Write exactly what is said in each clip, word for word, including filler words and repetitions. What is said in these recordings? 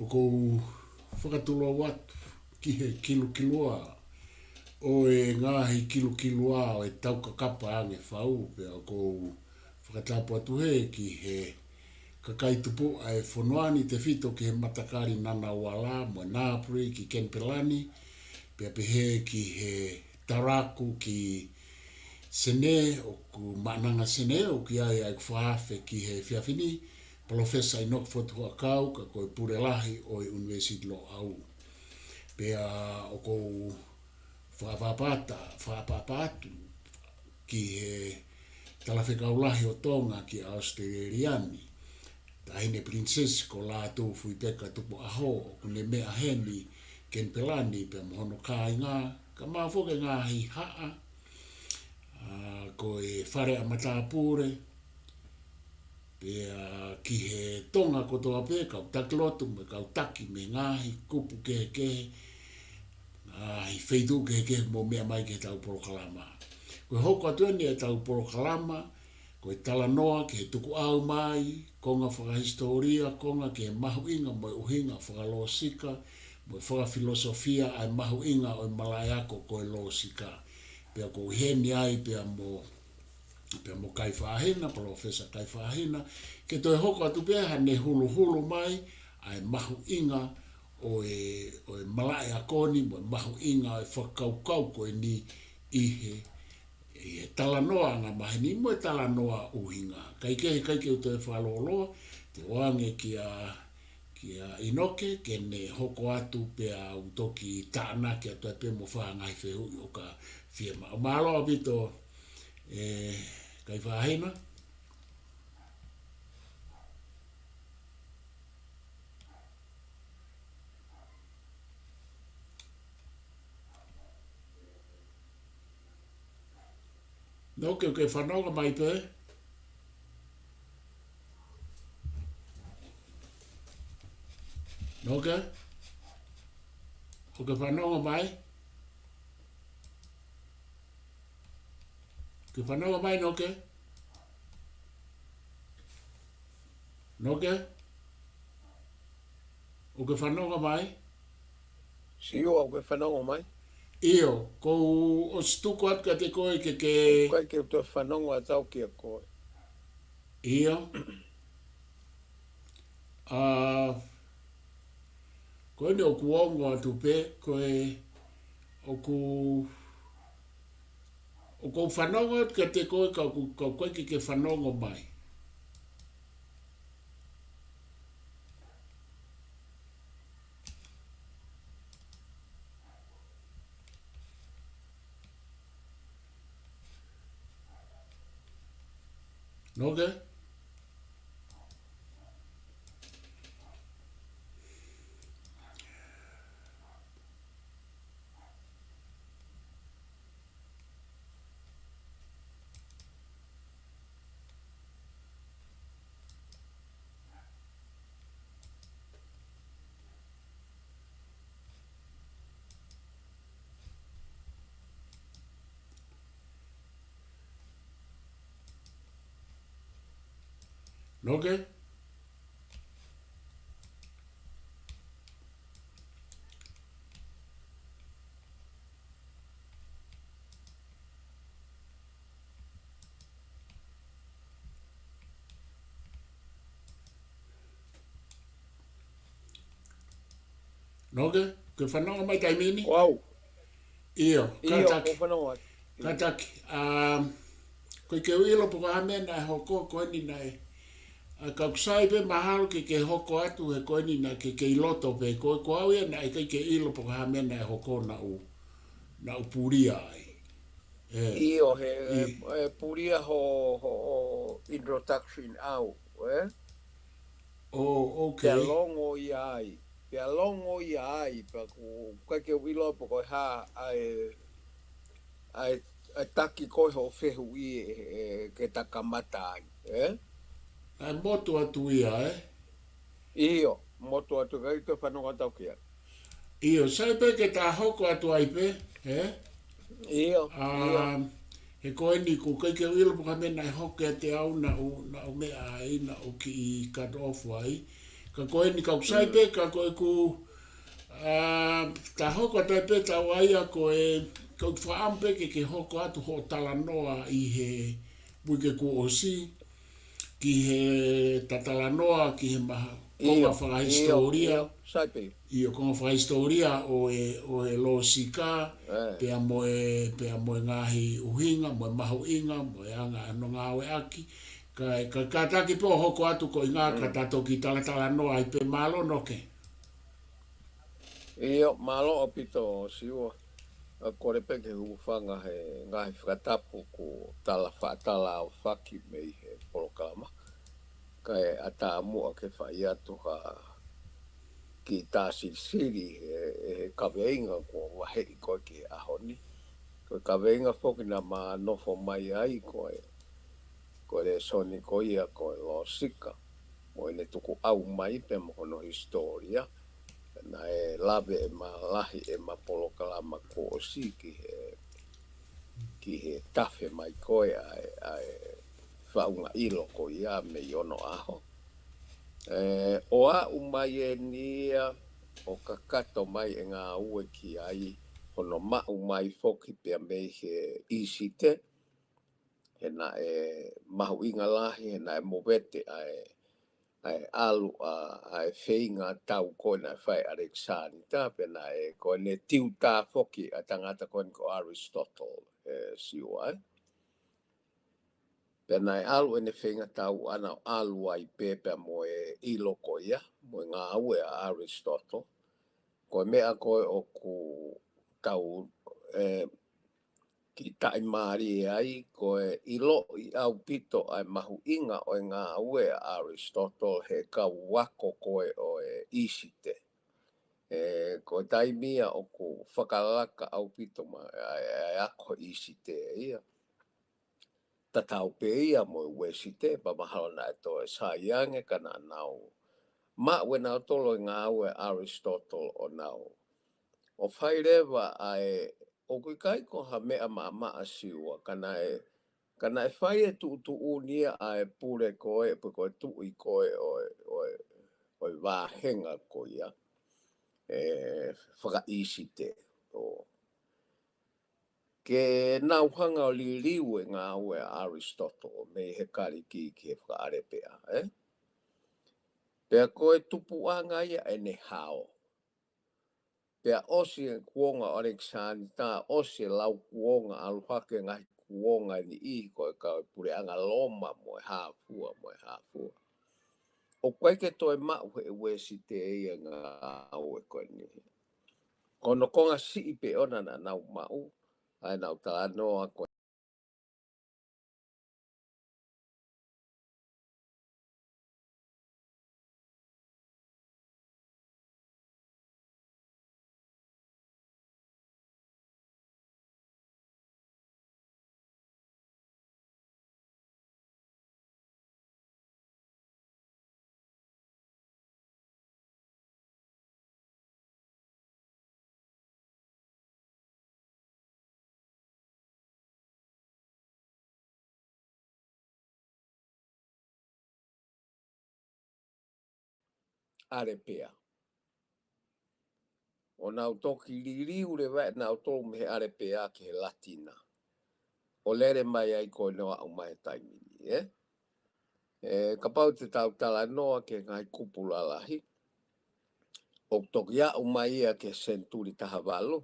ʻOku ou fakatulou atu ki he kilukilua ʻo e ngaahi kilukilua ʻo e taukakapa ange fau, pea ʻoku ou fakatapu atu heni ki he kakai tupuʻa ʻo e fonua ni, tefito ki he matakali Ngunnawal mo Ngambri ki Kenipela ni, pea pehē ki he Taraku ki Senē, ʻoku Maʻananga Senē, ʻoku ʻi ai ʻeku fakaafe ki he efiafi ni, Palōfesa ʻInoke Fotu Huʻakau, ka ko e pule lahi ʻo e ʻUnivēsiti Loʻau. Pea ʻoku ou fakaʻapaʻapa atu, fakaʻapaʻapa atu ki he Talafekau Lahi ʻo Tonga ki ʻAositelēlia ni, Taʻahine Pilinisesi ko Lātūfuipeka Tupuʻaho, ʻoku ne meʻa heni Kenipela ni pea mo hono kāinga, kae ʻumaʻā foki e ngaahi haʻa, ʻa, ko e fale ʻa matāpule, pea ki he Tonga kotoa pē, kau taki lotu mo e kau taki mei he ngaahi kupu kehekehe, ngaahi feituʻu kehekehe, mou meʻa mai ki heʻetau polokalama. Ko e hoko atu eni ʻetau polokalama, ko e talanoa ki he tukuʻau mai, konga fakahisitōlia, konga ki he mahuʻinga mo e ʻuhinga fakalōsika mo e fakafilosofia ʻa e mahuʻinga ʻo e malaʻe ako ko e lōsika. Pea ʻoku ou ʻi heni ai pea mo, pea mo Kaifahina, Palōfesa Kaifahina, ke toe hoko atu pē haʻane huluhulu mai ʻa e mahuʻinga ʻo e, ʻo e malaʻe ako ni mo e mahuʻinga ʻo e fakakaukau ko eni ʻi he, ʻi he talanoa angamaheni mo e talanoa ʻuhinga. Kae kehe, ʻikai ke u toe fakalōloa, te u ʻoange kia, kia ʻInoke ke ne hoko atu pea u toki tānaki atu ai pē mo ha ngaahi fehuʻi ʻoka fiemaʻu. Mālō ʻaupito, ē, Kaifahina. ʻInoke, ʻoku ke fanongo mai pē? ʻInoke? ʻOku ke fanongo mai? Ke fanongo mai, ʻInoke? ʻInoke? ʻOku ke fanongo mai? Sio, ʻoku ou fanongo mai. ʻIo, ʻoku ou ʻosi tuku atu kiate koe ke ke ʻOku ʻikai ke u toe fanongo atu au kia koe. ʻIo. ʻA, ko eni ʻoku ou ongo atu pē, ko e, ʻoku, ʻoku ou fanongo atu kiate koe ka ʻoku, ka ʻoku ʻikai ke ke fanongo mai. ʻInoke? ʻInoke? ʻInoke, ke fanongo mai taimi ni? Wow. ʻIo, ʻIo, kātaki. Ko fanongo atu. Kātaki, um, ʻoku ʻikai ke u ʻilo pe ko e hā e meʻa naʻe hoko ko eni naʻe. ʻA, ka ʻoku sai pē mahalo ke ke hoko atu he ko eni naʻa ke kei loto pē koe, ko au ia naʻe ʻikai ke ʻilo pe ko e hā e meʻa naʻe hoko naʻa ku, naʻa ku pulia ai. ʻE. ʻIo, he, ʻI- he, he pulia ho, ho, ho introduction au, ē? Oh, okay. Pea longo ia ai. Pea longo ia ai, pea ʻoku ʻikai ke u ʻilo pe ko e hā ʻa e, ʻa e, ʻa e taki ko ē hoʻo fehuʻi ē, ē, ke ta kamata ai, ē? ʻA e motu atu ia, ē? ʻIo, motu atu, ʻikai ke fanongo atu au ki ai. ʻIo, sai pē ke ta hoko atu ai pē, ē? ʻIo, ʻA, ʻio. He ko eni ʻoku ʻikai ke u ʻilo pe ko e hā e meʻa naʻe hoko kiate au naʻa ku, naʻa ku meʻa ai, naʻa ku kiʻi cut off ai. Ka ko eni kau sai pē, ka ko e ku, ā, ta hoko atu ai pē tau ai a ko e, kau fakaʻamu pē ke ke hoko atu hoʻo talanoa ʻi he uike kuo ʻosi, ki he ta talanoa, ki he maha, konga fakahisitōlia. ʻIo, sai pē. ʻIo, konga fakahisitōlia ʻo e, ʻo e Losika, pea mo e, pea mo e ngaahi ʻuhinga, mo e mahuʻinga, mo e anga hono ngāueʻaki. Ka, ka, kātaki pē ʻo hoko atu ko e ʻuhinga ka ta toki talatalanoa ai pē, mālō Noke. ʻIo, mālō ʻaupito Siua. ʻA, kole pē ke hūfanga he ngaahi fakatapu kuo tala faʻa tala ʻo faki mei he polokalama. Kae ʻatā muʻa ke fai atu ha kiʻi tā silisili he, he kaveinga kuo vaheʻi ko ē ki he ʻaho ni. Ko e kaveinga foki naʻa ma nofo mai ai ko e, ko e lēsoni ko ia ko e Losika. Mo ʻene tukuʻau mai pē mo hono hisitōlia. Naʻe lave ʻe ma lahi ʻe ma polokalama kuo ʻosi ki he, ki he tafe mai ko ē ʻa e, ʻa e faʻunga ʻilo ko ia mei onoʻaho. ʻE, ʻo aʻu mai eni ia ʻo kakato mai e ngāue ki ai, hono maʻu mai foki pea mei he ʻIsite, he naʻe mahuʻinga lahi, he naʻe movete ʻa e, ʻa e ʻalu ʻa, ʻa e feinga tau ko ē naʻe fai ʻe ʻAlekisānita, pea naʻe ko ʻene tiuta foki ʻa e tangata ko eni ko Aristotle, ʻe Siua, ē. Pea naʻe ʻalu ʻene feinga tau ʻana ʻo ʻalu ai pē pea mo e ʻilo ko ia, mo e ngāue ʻa Aristotle. Ko e meʻa ko ē ʻoku tau, ē, kiʻi taʻimālie ai, ko e ʻiloʻi ʻaupito ʻa e mahuʻinga ʻo e ngāue ʻa Aristotle he kau ako ko ē ʻo e ʻIsite. ʻE, ko e taimi ia ʻoku fakalaka ʻaupito mai ʻa e, ʻa e ako ʻIsite ia. Tatau pē ia mo e Uēsite, pea mahalo naʻe toe sai ange ka naʻa nau maʻu ʻe nautolu e ngāue ʻa Aristotle ʻo nau ʻo fai leva ʻa e, ʻoku ʻikai ko ha meʻa maʻamaʻa Siua, ka naʻe, ka naʻe fai e tuʻutuʻuni ia ʻa e pule ko ē, pe ko e tuʻi ko ē ʻo e, ʻo e, ʻo e vāhenga ko ia, ʻe, fakaʻIsite, ʻo ke nau hanga ʻo liliu e ngāue ʻa Aristotle mei he Kalisi ki he fakaʻalepea, ē? Pea ko e tupuʻanga ia ʻene hao. Pea ʻosi e kuonga ʻo ʻAlekisānita, ʻosi e lau kuonga, ʻalu hake ngaahi kuonga ʻe niʻihi ko e kau e puleʻanga Loma mo e hā fua, mo e hā fua. ʻOku ʻikai ke toe maʻu he Uēsite ia e ngāue ko eni. Ko hono konga siʻi pē ʻona naʻa nau maʻu, ʻa ʻenau talanoa ko ʻAlepea. ʻO nau toki liliu leva ʻe nautolu mei he ʻAlepea ki he Latina. ʻO lele mai ai ko ē ʻo aʻu mai he taimi ni, ē? ʻE, kapau te tau talanoa ki he ngaahi kupu lalahi, ʻoku toki aʻu mai ia ki he senituli taha valu,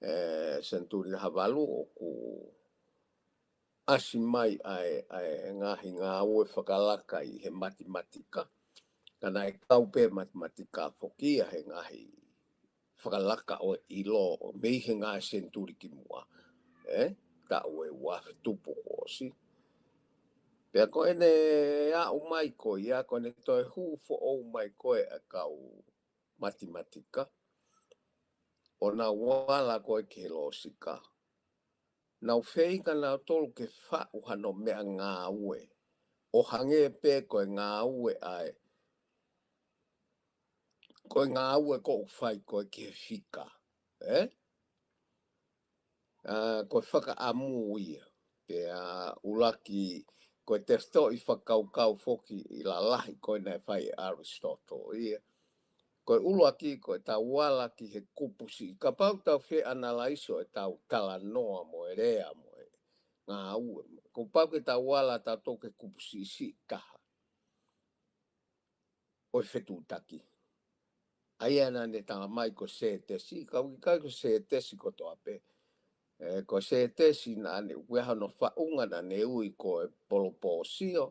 ē, senituli taha valu ʻoku ʻasi mai ʻa e, ʻa e ngaahi ngāue fakalaka ʻi he matematika. Ka naʻe kau pē matematika foki ia he ngaahi fakalaka ʻo e ʻilo mei he ngaahi senituli kimuʻa, ē? Taʻu ʻe ua afe tupu kuo ʻosi. Pea ko ʻene aʻu mai ko ia, ko ʻene toe hū foʻou mai ko ē ʻa e kau matematika, ʻo nau ala ko ē ki he Losika. Nau feinga nautolu ke faʻu hano meʻangāue. ʻO hangē pē ko e ngāue ʻa e, ko e ngāue ʻoku fai ko ē ki he fika, ē? ʻA, ko e fakaʻamu ia. Pea ʻuluaki ko e tefitoʻi fakakaukau foki ʻi lalahi ko ē naʻe fai ʻe Aristotle ia. Ko e ʻuluaki, ko e tau ala ki he kupu siʻi. Kapau tau fie analaiso ʻetau talanoa mo e lea mo e ngāue. Kuo pau ke tau ala tautolu ki he kupu siʻisiʻi taha ʻo e fetuʻutaki. ʻA ia naʻa ne tala mai ko Sētesi, ka ʻoku ʻikai ko Sētesi kotoa pē. ʻE, ko Sētesi naʻa ne, ʻoku ʻi ai hono faʻunga naʻa ne ui ko e polopōsio.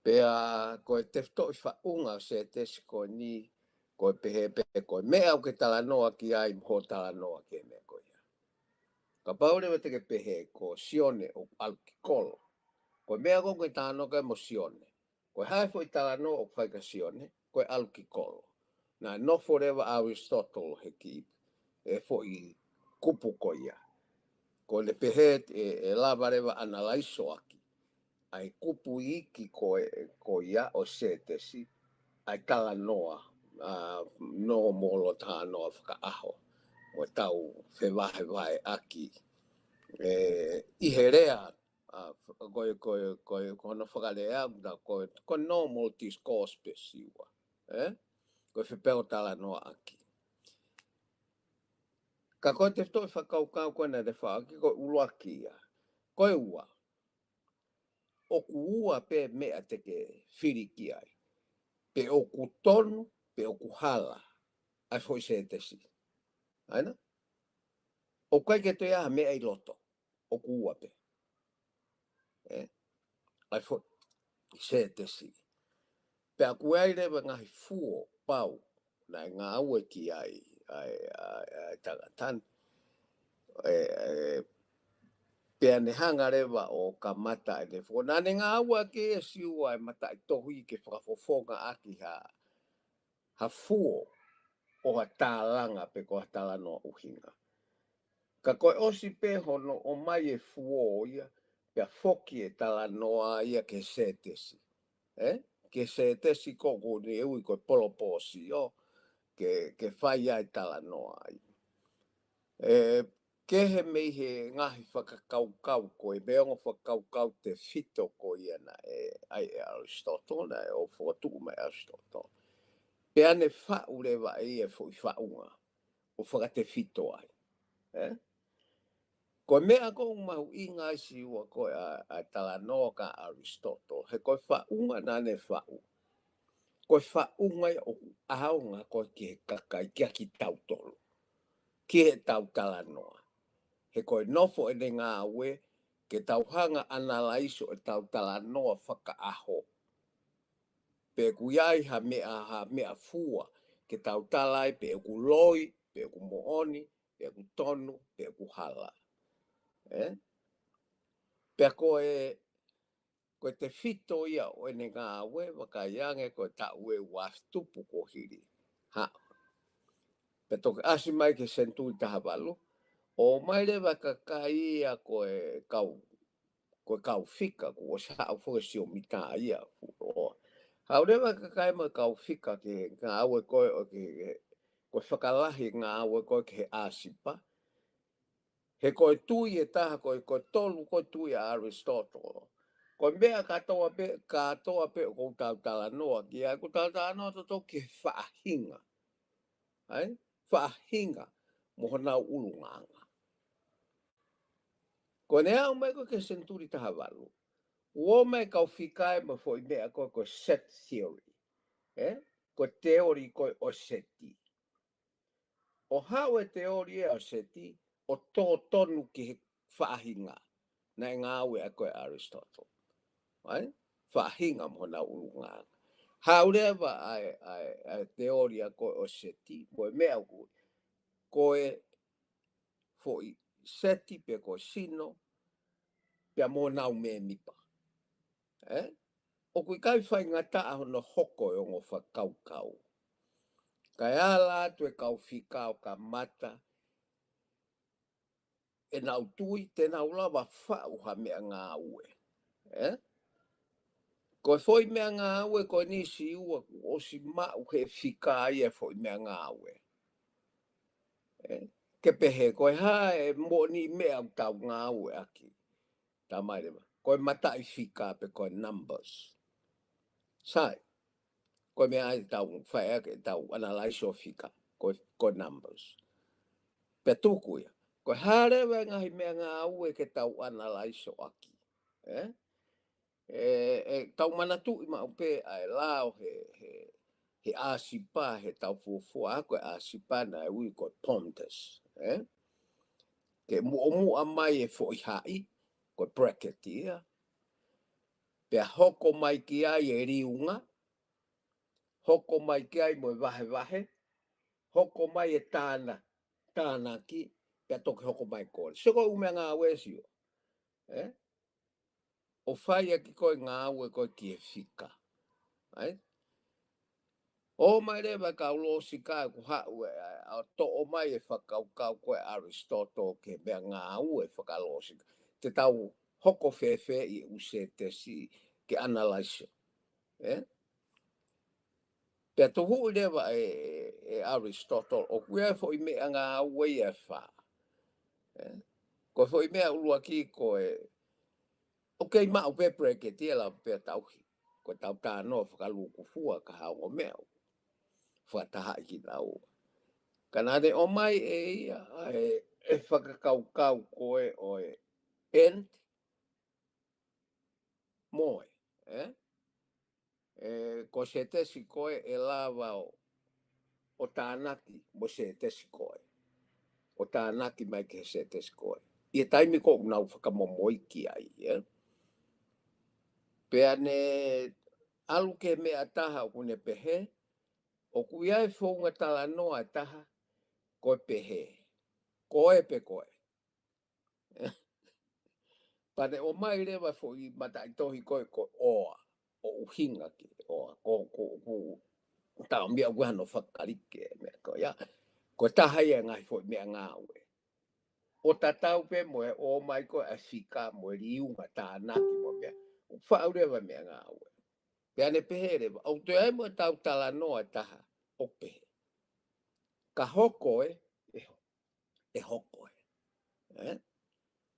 Pea ko e tefitoʻi faʻunga ʻo Sētesi ko eni, ko e pehē pē, ko e meʻa ʻoku ke talanoa ki ai, mo hoʻo talanoa ki he meʻa ko ia. Kapau leva te ke pehē ko Sione ʻoku ʻalu ki kolo. Ko e meʻa ko ē ʻoku ke talanoa ki ai mo Sione. Ko e hā e foʻi talanoa ʻoku fai kia Sione, ko e ʻalu ki kolo. Naʻe nofo leva ʻa Aristotle he kiʻi, e foʻi kupu ko ia. Ko ʻene pehē ʻe, ʻe lava leva analaiso ʻaki ʻa e kupu iiki ko ē, ko ia ʻo Sētesi, ʻa e talanoa, ʻa, nōmolo talanoa fakaʻaho. Mo tau fevahevaheʻaki. ʻE, ʻi he lea, ʻa, ko e, ko e, ko e, ko hono fakalea, na ko e, ko e normal discourse pē Siua. ʻE? Ko e fepeo talanoaʻaki. Ka ko e tefitoʻi fakakaukau ko ē naʻa ne faʻu ʻaki ko e ʻuluaki ia. Ko e ua, ʻoku ua pē meʻa te ke fili ki ai. Pe ʻoku tonu, pe ʻoku hala. ʻA e foʻi Sētesi. ʻA ia na? ʻOku ʻikai ke toe ʻi ai ha meʻa ʻi loto. ʻOku ua pē. ʻE? ʻA e foʻi Sētesi. Pea ʻoku ʻi ai leva ngaahi fuo pau naʻe ngāue ki ai, ʻa e, ʻa e, ʻa e tangata ni. ʻE, ʻe, pea ne hanga leva ʻo kamata ʻene fuo. Naʻa ne ngāueʻaki ʻe Siua e mataʻitohi ke fakafofongaʻaki ha, ha fuo ʻo ha tālanga pe ko ha talanoa ʻuhinga. Ka ko e ʻosi pē hono ʻomai e fuo ia, pea foki e talanoa ia ki he Sētesi. ʻE? Ki he Sētesi ko ē ʻoku ne ui ko e polopōsio, ke, ke fai ai talanoa ai. ʻE, kehe mei he ngaahi fakakaukau ko ē, meʻa ongo fakakaukau tefito ko ia naʻe ʻai ʻe Aristotle, naʻe ʻo fokotuʻu mai ʻe Aristotle. Pea ne faʻu leva ʻe ia e foʻi faʻunga ʻo fakatefito ai. ʻE? Ko e meʻa ko ē ʻoku mahuʻinga ai Siua ko e ʻa, ʻa e talanoa kia Aristotle, he ko e faʻunga naʻa ne faʻu, ko e faʻunga ia ʻoku ʻaonga ko ē ki he kakai, kia kitautolu, ki heʻetau talanoa. He ko e nofo ʻene ngāue, ke tau hanga analaiso ʻetau talanoa fakaʻaho. Pe ʻoku ʻi ai ha meʻa, ha meʻa fua, ke tau tala ai pe ʻoku loi, pe ʻoku moʻoni, pe ʻoku tonu, pe ʻoku hala. ʻE? Pea ko e, ko e tefito ia ʻo ʻene ngāue, vakai ange ko e taʻu ʻe ua afe tupu kuo hili. Ha. Pea toki ʻasi mai ki he senituli taha valu, ʻomai leva kakai ia ko e kau, ko e kau fika, kuo ʻosi haʻu foki e sio mita ia, fuoloa. Haʻu leva kakai mo e kau fika ki he ngāue ko ē, ʻo ki he, ko e fakalahi ngāue ko ē ki he ʻāsipa. He ko e tui ʻe taha, ko e, ko e tolu, ko e tui ʻa Aristotle. Ko e meʻa kātoa pē, kātoa pē ʻoku tau talanoa ki ai, ʻoku tau talanoa tautolu ki he faʻahinga. ʻAi? Faʻahinga mo honau ʻulungaanga. Ko ʻene aʻu mai ko ē ki he senituli taha valu, ʻomai e kau fika ia mo e foʻi meʻa ko ē ko e set theory. ʻE? Ko e teoli ko ē ʻo e seti. ʻO haʻu e teoli ʻo e seti, ʻo tōtonu ki he faʻahinga naʻe ngāueʻaki ko ē ʻe Aristotle. ʻAi? Faʻahinga mo honau ʻulungaanga. Haʻu leva ʻa e, ʻa e, ʻa e teoli ia ko ē ʻo e seti, mo e meʻa ʻoku, ko e foʻi seti pe ko e sino, pea mo honau mēmipa. ʻE? ʻOku ʻikai faingataʻa hono hoko e ongo fakakaukau. Kae ala atu e kau fika ʻo kamata ʻenau tui te nau lava faʻu ha meʻangāue. ʻE? Ko e foʻi meʻangāue ko eni Siua kuo ʻosi maʻu he fika ia e foʻi meʻangāue. ʻE? Ke pehē ko e hā e moʻoniʻi meʻa ʻoku tau ngāueʻaki. Talamai leva. ko e mataʻi fika pe ko e numbers. Sai, ko e meʻa ia ʻoku tau fai ʻaki ʻetau analyze ʻo e fika, ko e, ko e numbers. Pea tuku ia. Ko e hā leva e ngaahi meʻangāue ke tau analyze ʻaki. ʻE? ʻE, ʻe tau manatuʻi maʻu pē ʻa e lao he, he, he ʻāsipa, he tau fuofua, ko e ʻāsipa naʻe ui ko e POMTAS, ʻe? Ke muʻomuʻa mai e foʻi haʻi, ko e bracket ia. Pea hoko mai ki ai e liunga, hoko mai ki ai mo e vahevahe, hoko mai e tāna, tānaki, pea toki hoko mai kole. Sio ko e ʻū meʻangāue sio. ʻE? ʻO fai ʻaki ko e ngāue ko e ki he fika. ʻAi? ʻO mai leva kau lōsika ʻoku haʻu ʻe, ʻa, ʻa toʻo mai e fakakaukau ko e Aristotle ki he meʻangāue fakalōsika. Te tau hoko fēfē ʻi he ʻū sētesi ke analyze. ʻE? Pea tuhuʻi leva ʻe, ʻe, ʻe Aristotle, ʻoku ʻi ai e foʻi meʻangāue ia ʻe fā. ʻE? Ko e foʻi meʻa ʻuluaki ko e, ʻoku kei maʻu pē bracket ia ʻe lava pē ʻo tauhi. Ko e tau talanoa fakalūkufua ka hā ongo meʻa ʻoku fakatahaʻi kinaua. Ka naʻa ne ʻomai ʻe ia ʻa e, e fakakaukau ko e ʻo e and mo e, ʻe? ʻE, ko e sētesi ko ē ʻe lava ʻo, ʻo tānaki mo e sētesi ko ē. ʻO tānaki mai ki he sētesi ko ē. ʻI he taimi ko ē ʻoku nau fakamomoi ki ai, ʻe? Pea ne ʻalu ki he meʻa ʻe taha ʻoku ne pehē, ʻoku ʻi ai e founga talanoa ʻe taha, ko e pehē. Ko e pe ko e. Pea ne ʻomai leva foʻi mataʻitohi ko e ko e ʻoa, ʻo ʻuhinga ki he ʻoa, ko, ko, ko, tau meʻa ʻoku hano fakalike, meʻa ko ia. Ko e taha ia e ngaahi foʻi meʻangāue. ʻO tatau pē mo e ʻomai ko e ʻa e fika mo e liunga tānaki mo e meʻa. ʻOku faʻu leva e meʻangāue. Pea ne pehē leva, ʻoku toe ʻi ai mo e tau talanoa ʻe taha, ʻoku pehē. Ka hoko ē, ʻe ho-, ʻe hoko ē. ʻE?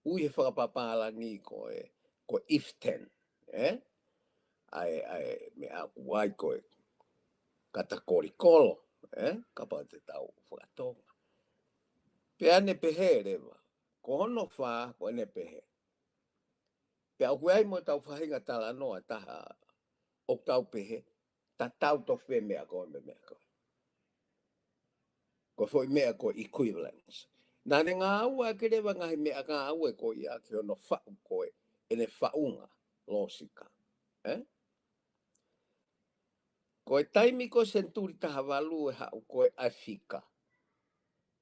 ʻUi he fakapapālangi ko e, ko e if then. ʻE? ʻA e, ʻa e, meʻa ʻoku ʻi ai ko e kata kolikolo. ʻE? Kapau te tau fakatonga. Pea ne pehē leva. Ko hono fā, ko ʻene pehē. Pea ʻoku ʻi ai mo e tau faʻahinga talanoa ʻe taha, ʻoku tau pehē, tatau tofu pē meʻa ko ē mo e meʻa ko ē. Ko e foʻi meʻa ko e equivalence. Naʻa ne ngāueʻaki leva ngaahi meʻangāue ko ia ki hono faʻu ko e, ʻene faʻunga lōsika. ʻE? Ko e taimi ko e senituli taha valu ʻe haʻu ko e ʻa e fika.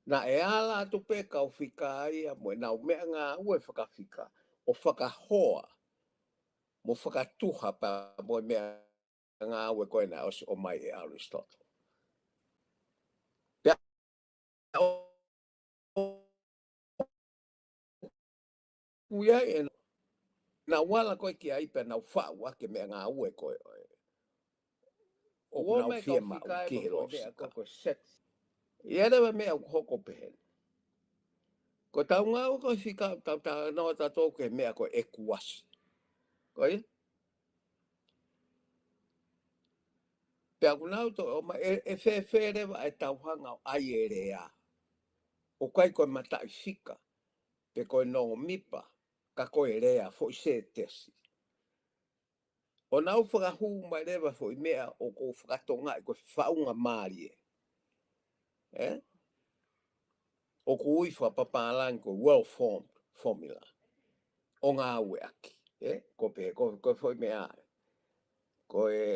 Naʻe ala atu pē kau fika ia mo ʻenau meʻangāue fakafika ʻo fakahoa mo fakatuha pea mo e meʻangāue ko ē naʻe ʻosi ʻomai ʻe Aristotle. Pea ʻoku ʻi ai ʻe nau ala ko ē ki ai pea nau faʻu ʻaki e meʻangāue ko ē ʻoku nau fiemaʻu ki he lōsika. ʻI ai leva e meʻa ʻoku hoko pehē ni. Ko e tau ngāue ko e fika, tau talanoa tautolu ki he meʻa ko e ʻekuasi. Ko ia? Pea ʻoku nau toe ʻomai, ʻe, ʻe fēfē leva e tau hanga ʻo ʻai e lea. ʻOku ʻikai ko e mataʻi fika, pe ko e nōmipa, ka ko e lea foʻi sētesi. ʻO nau fakahū mai leva foʻi meʻa ʻoku fakatongaʻi ko e faʻunga mālie. ʻE? ʻOku ui fakapapālangi ko e well-formed formula. ʻO ngāueʻaki. ʻE? Ko e pehē, ko, ko e foʻi meʻa. Ko e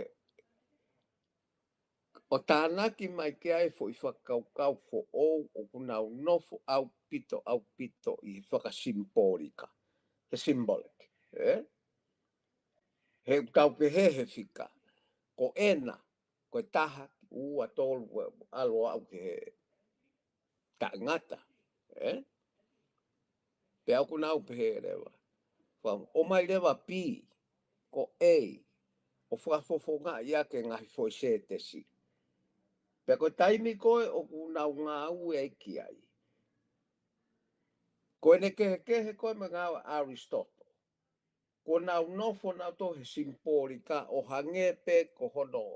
ʻo tānaki mai ki ai foʻi fakakaukau foʻou ʻoku nau nofo ʻaupito, ʻaupito ʻi he fakasimbōlika. He symbolic. ʻE? He ʻoku tau pehē he fika. Ko ena, ko e taha, ua, tolu, ʻalu ʻo aʻu ki he taʻengata. ʻE? Pea ʻoku nau pehē leva. Fakaʻomai leva P, ko A, ʻo fakafofongaʻi ʻaki e ngaahi foʻi sētesi. Pea ko e taimi ko ē ʻoku nau ngāue ai ki ai. Ko ʻene kehekehe ko ē mo e ngāue ʻa Aristotle. Kuo nau nofo nautolu he simipōlika ʻo hangē pē ko hono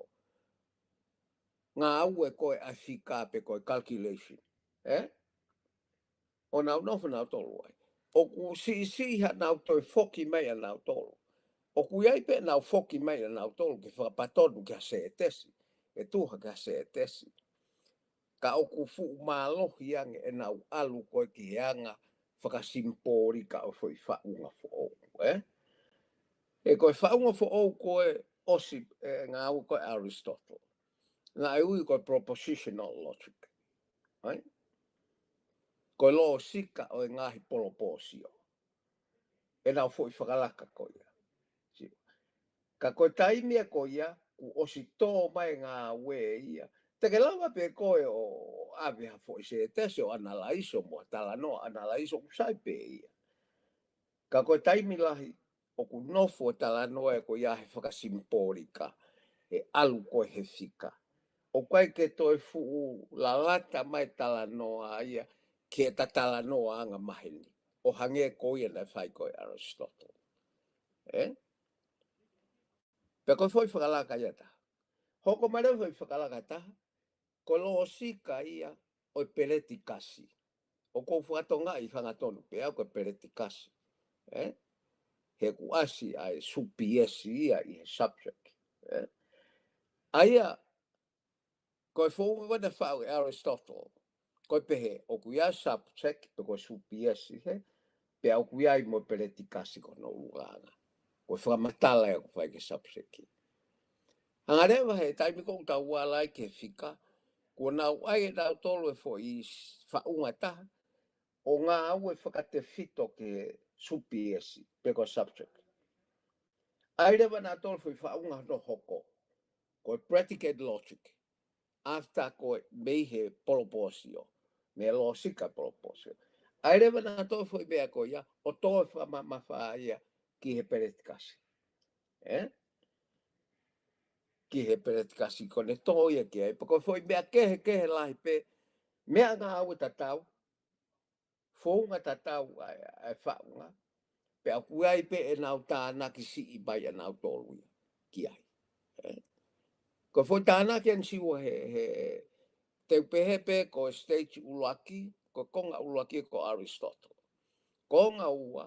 ngāue ko ē ʻa e fika pe ko e calculation. Ē? ʻO nau nofo nautolu ai. ʻOku siʻisiʻi haʻanau toe foki mai ʻanautolu. ʻOku ʻi ai pē ʻenau foki mai ʻanautolu ke fakapatonu ki ha sētesi. ʻE tuha ki ha sētesi. Ka ʻoku fuʻu mālohi ange ʻenau ʻalu ko ē ki he anga fakasimipōlika ʻo e foʻi faʻunga foʻou, ē? Ē, ko e faʻunga foʻou ko ē ʻosi, ē, ngāue ko ē ʻa Aristotle. Naʻe ui ko e propositional logic. Right? Ko e lōsika ʻo e ngaahi polopōsio. ʻEnau foʻi fakalaka ko ia. Sio. Ka ko e taimi ia ko ia, kuo ʻosi tō mai ngāue ia. Te ke lava pē koe ʻo ʻave ha foʻi sētesi ʻo ʻanalaiso mo ha talanoa ʻanalaiso ʻoku sai pē ia. Ka ko e taimi lahi, ʻoku nofo e talanoa ē ko ia he fakasimipōlika, ʻe ʻalu ko ē he fika. ʻOku ʻikai ke toe fuʻu lalata mai talanoa ia ke ta talanoa anga maheni. ʻO hangē ko ia naʻe fai ko ē ʻe Aristotle. Ē? Pea ko e foʻi fakalaka ia ʻe taha. Hoko mai leva e foʻi fakalaka ʻe taha, ko e lōsika ia ʻo e peleti kasi. ʻOku ou fakatongaʻi hangatonu pē au ko e peleti kasi. Ē? He ʻoku ʻasi ʻa e supiesi ia ʻi he subject. Ē? ʻA ia, ko e founga ko ē naʻe faʻu ʻe Aristotle. Ko e pehē, ʻoku ʻi ai subject, pe ko e supiesi he, pea ʻoku ʻi ai mo e peleti kasi ko hono ʻulungaanga. Ko e fakamatala ia ʻoku fai ki he subject. Hanga leva he taimi ko ē ʻoku tau ala ai ki he fika, kuo nau ʻai ʻe nautolu e foʻi faʻunga ʻe taha, ʻo ngāue fakatefito ki he supiesi, pe ko e subject. ʻAi leva ʻe nautolu e foʻi faʻunga hono hoko, ko e predicate logic. After ko e mei he polopōsio, mei he lōsika polopōsio. ʻAi leva ʻe nautolu e foʻi meʻa ko ia, ʻo tō e fakamamafa ia ki he peleti kasi. Ē? Ki he peleti kasi ko ʻene tō ia ki ai. Pea ko e foʻi meʻa kehekehe lahi pē, meʻangāue tatau, founga tatau ʻa e, ʻa e faʻunga, pea ʻoku ʻi ai pē ʻenau tānaki siʻi mai ʻanautolu ia ki ai. Ē? Ko e foʻi tānaki ʻeni Siua he, he, te u pehē pē ko e stage ʻuluaki, ko e konga ʻuluaki ko Aristotle. Konga ua,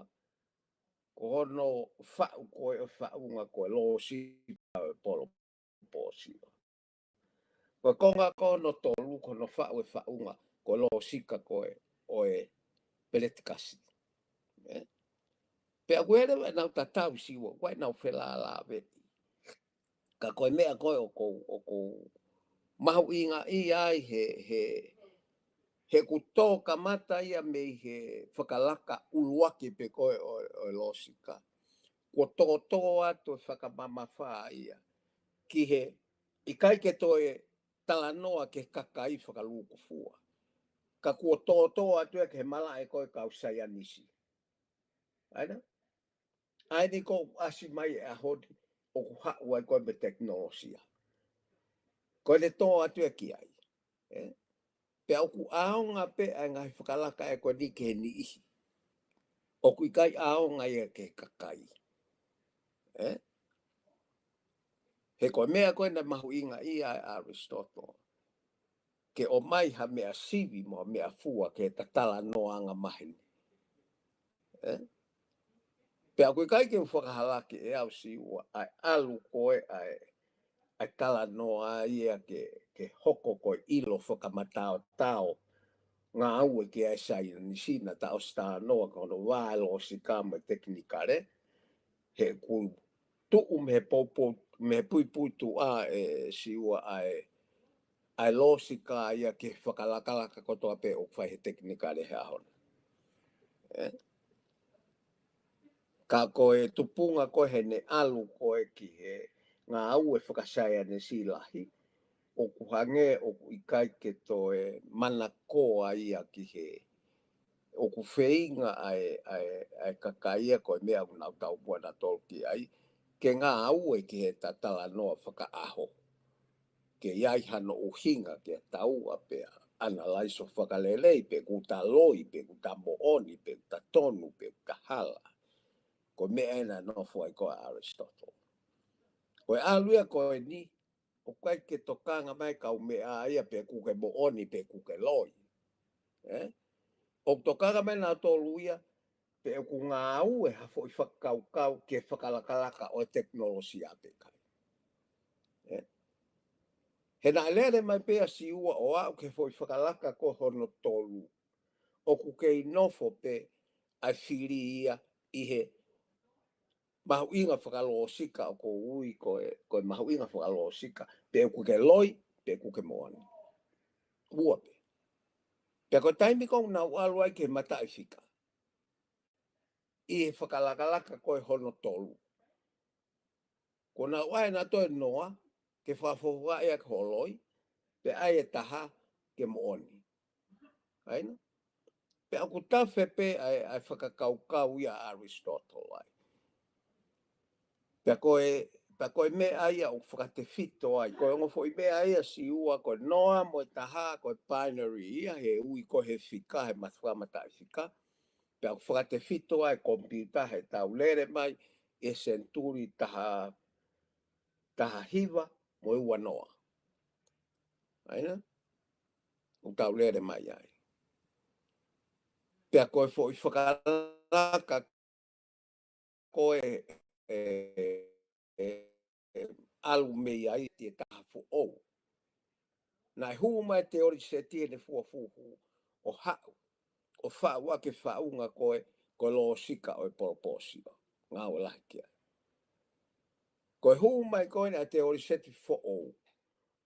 ko hono faʻu ko ē ʻo e faʻunga ko e lōsika ʻo e polopōsio. Ko e konga ko hono tolu, ko hono faʻu e faʻunga, ko e lōsika ko ē ʻo e peleti kasi. Ē? Pea ʻoku ʻi ai leva ʻenau tatau Siua, ʻoku ʻi ai ʻenau felālāveʻi. Ka ko e meʻa ko ē ʻoku ou, ʻoku ou mahuʻingaʻia ai he, he, he kuo tō kamata ia mei he fakalaka ʻuluaki pē ko ē ʻo, ʻo e lōsika. Kuo tōtō atu e fakamamafa ia. Ki he, ʻikai ke toe talanoa ki he kakai fakalūkufua. Ka kuo tōtō atu ia ki he malaʻe ko ē kau saienisi. ʻAi na? ʻAi ni ko ʻoku ʻasi mai e ʻaho ni ʻoku haʻu ai ko ē mo e tekinolosia. Ko ʻene tō atu ia ki ai. Ē? Pea ʻoku ʻaonga pē ʻa e ngaahi fakalaka ē ko eni ki he niʻihi. ʻOku ʻikai ʻaonga ia ki he kakai. Ē? He ko e meʻa ko ē naʻe mahuʻingaʻia ai ʻa Aristotle. Ke ʻomai ha meʻa sivi mo ha meʻa fua ke ta talanoa anga maheni. Ē? Pea ʻoku ʻikai ke u fakahalaki ʻe au Siua ʻa e ʻalu ko ē ʻa e, ʻa e talanoa ia ke, ke hoko ko e ʻilo fakamataotao ngāue ki ai e saienisi naʻa ta ʻosi talanoa ki hono vā e lōsika mo e tekinikale. He ʻoku tuʻu mei he poupou, mei he puipuituʻa ē Siua ʻa e, ʻa e lōsika ia ki he fakalakalaka kotoa pē ʻoku fai he tekinikale he ʻaho ni. Ē? Ka ko e tupunga ko ē heʻene ʻalu ko ē ki he ngāue fakasaienisi lahi, ʻoku hangē ʻoku ʻikai ke toe manakoa ia ki he, ʻoku feinga ʻa e, ʻa e, ʻa e kakai ia ko e meʻa ʻoku nau taumuʻa nautolu ki ai, ke ngāue ki he ta talanoa fakaʻaho. Ke ʻi ai hano ʻuhinga ke taua pea ʻanalaiso fakalelei, pe ʻoku ta loi, pe ʻoku ta moʻoni, pe ʻoku ta tonu, pe ʻoku ta hala. Ko e meʻa ena naʻe nofo ai ko ē ʻa Aristotle. Ko e ʻalu ia ko eni, ʻoku ʻikai ke tokanga mai kau meʻa ia pe ʻoku ke moʻoni pe ʻoku ke loi. ʻE? ʻOku tokanga mai nautolu ia, pe ʻoku ngāue ha foʻi fakakaukau ke fakalakalaka ʻo e tekinolosia pe ʻikai. ʻE? He naʻe lele mai pē ʻa Siua ʻo aʻu ki he foʻi fakalaka ko hono tolu. ʻOku kei nofo pē ʻa e fili ia ʻi he mahuʻinga fakalōsika ʻoku ui ko e, ko e mahuʻinga fakalōsika, pe ʻoku ke loi, pe ʻoku ke moʻoni. Ua pē. Pea ko e taimi ko ē naʻa nau ʻalu ai ki he mataʻifika, ʻi he fakalakalaka ko ē hono tolu, kuo nau ʻai ʻe nautolu e noa ke fakafofongaʻi ʻaki hoʻo loi, pea ʻai e taha ke moʻoni. ʻAi na? Pea ʻoku tafe pē ʻa e, ʻa e fakakaukau ia ʻa Aristotle ai. Pea ko e, pea ko e meʻa ia ʻoku fakatefito ai. Ko e ongo foʻi meʻa ia ʻa Siua, ko e noa mo e taha, ko e binary ia, he ui ko ē he fika, he mataʻifika. Pea ʻoku fakatefito ai e komipiuta heʻetau lele mai ʻi he senituli taha, taha hiva mo e ua noa. ʻAi na? ʻOku tau lele mai ai. Pea ko e foʻi fakalaka ko ē, ʻe, ʻe, ʻe ʻalu mei ai ʻa e taha foʻou. Naʻe hū mai e teoliseti ʻene fuofua hū ʻo haʻu, ʻo faʻu ʻaki e faʻunga ko ē, ko e lōsika ʻo e polopōsio. Ngāue lahi ki ai. Ko e hū mai ko ē ʻa e teoliseti foʻou,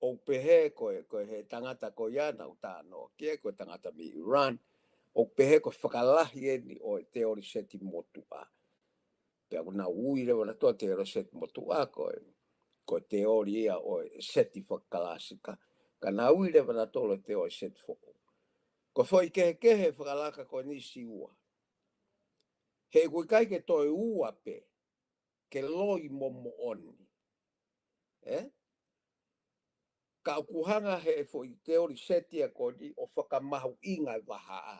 ʻoku pehē ko e, ko e he tangata ko ia naʻa ku talanoa ki ai, ko e tangata mei ʻIlani, ʻoku pehē ko e fakalahi eni ʻo e teoliseti motuʻa. Pea ʻoku nau ui leva nautolu e teoliseti motuʻa ko e, ko e teoli ia ʻo e seti fakakalāsika. Ka nau ui leva nautolu e teoliseti foʻou. Ko e foʻi kehekehe e fakalaka ko eni ʻa Siua, he ʻoku ʻikai ke toe ua pē, ke loi mo moʻoni. ʻE? Ka ʻoku hanga he foʻi teoliseti ia ko eni ʻo fakamahuʻinga e vahaʻa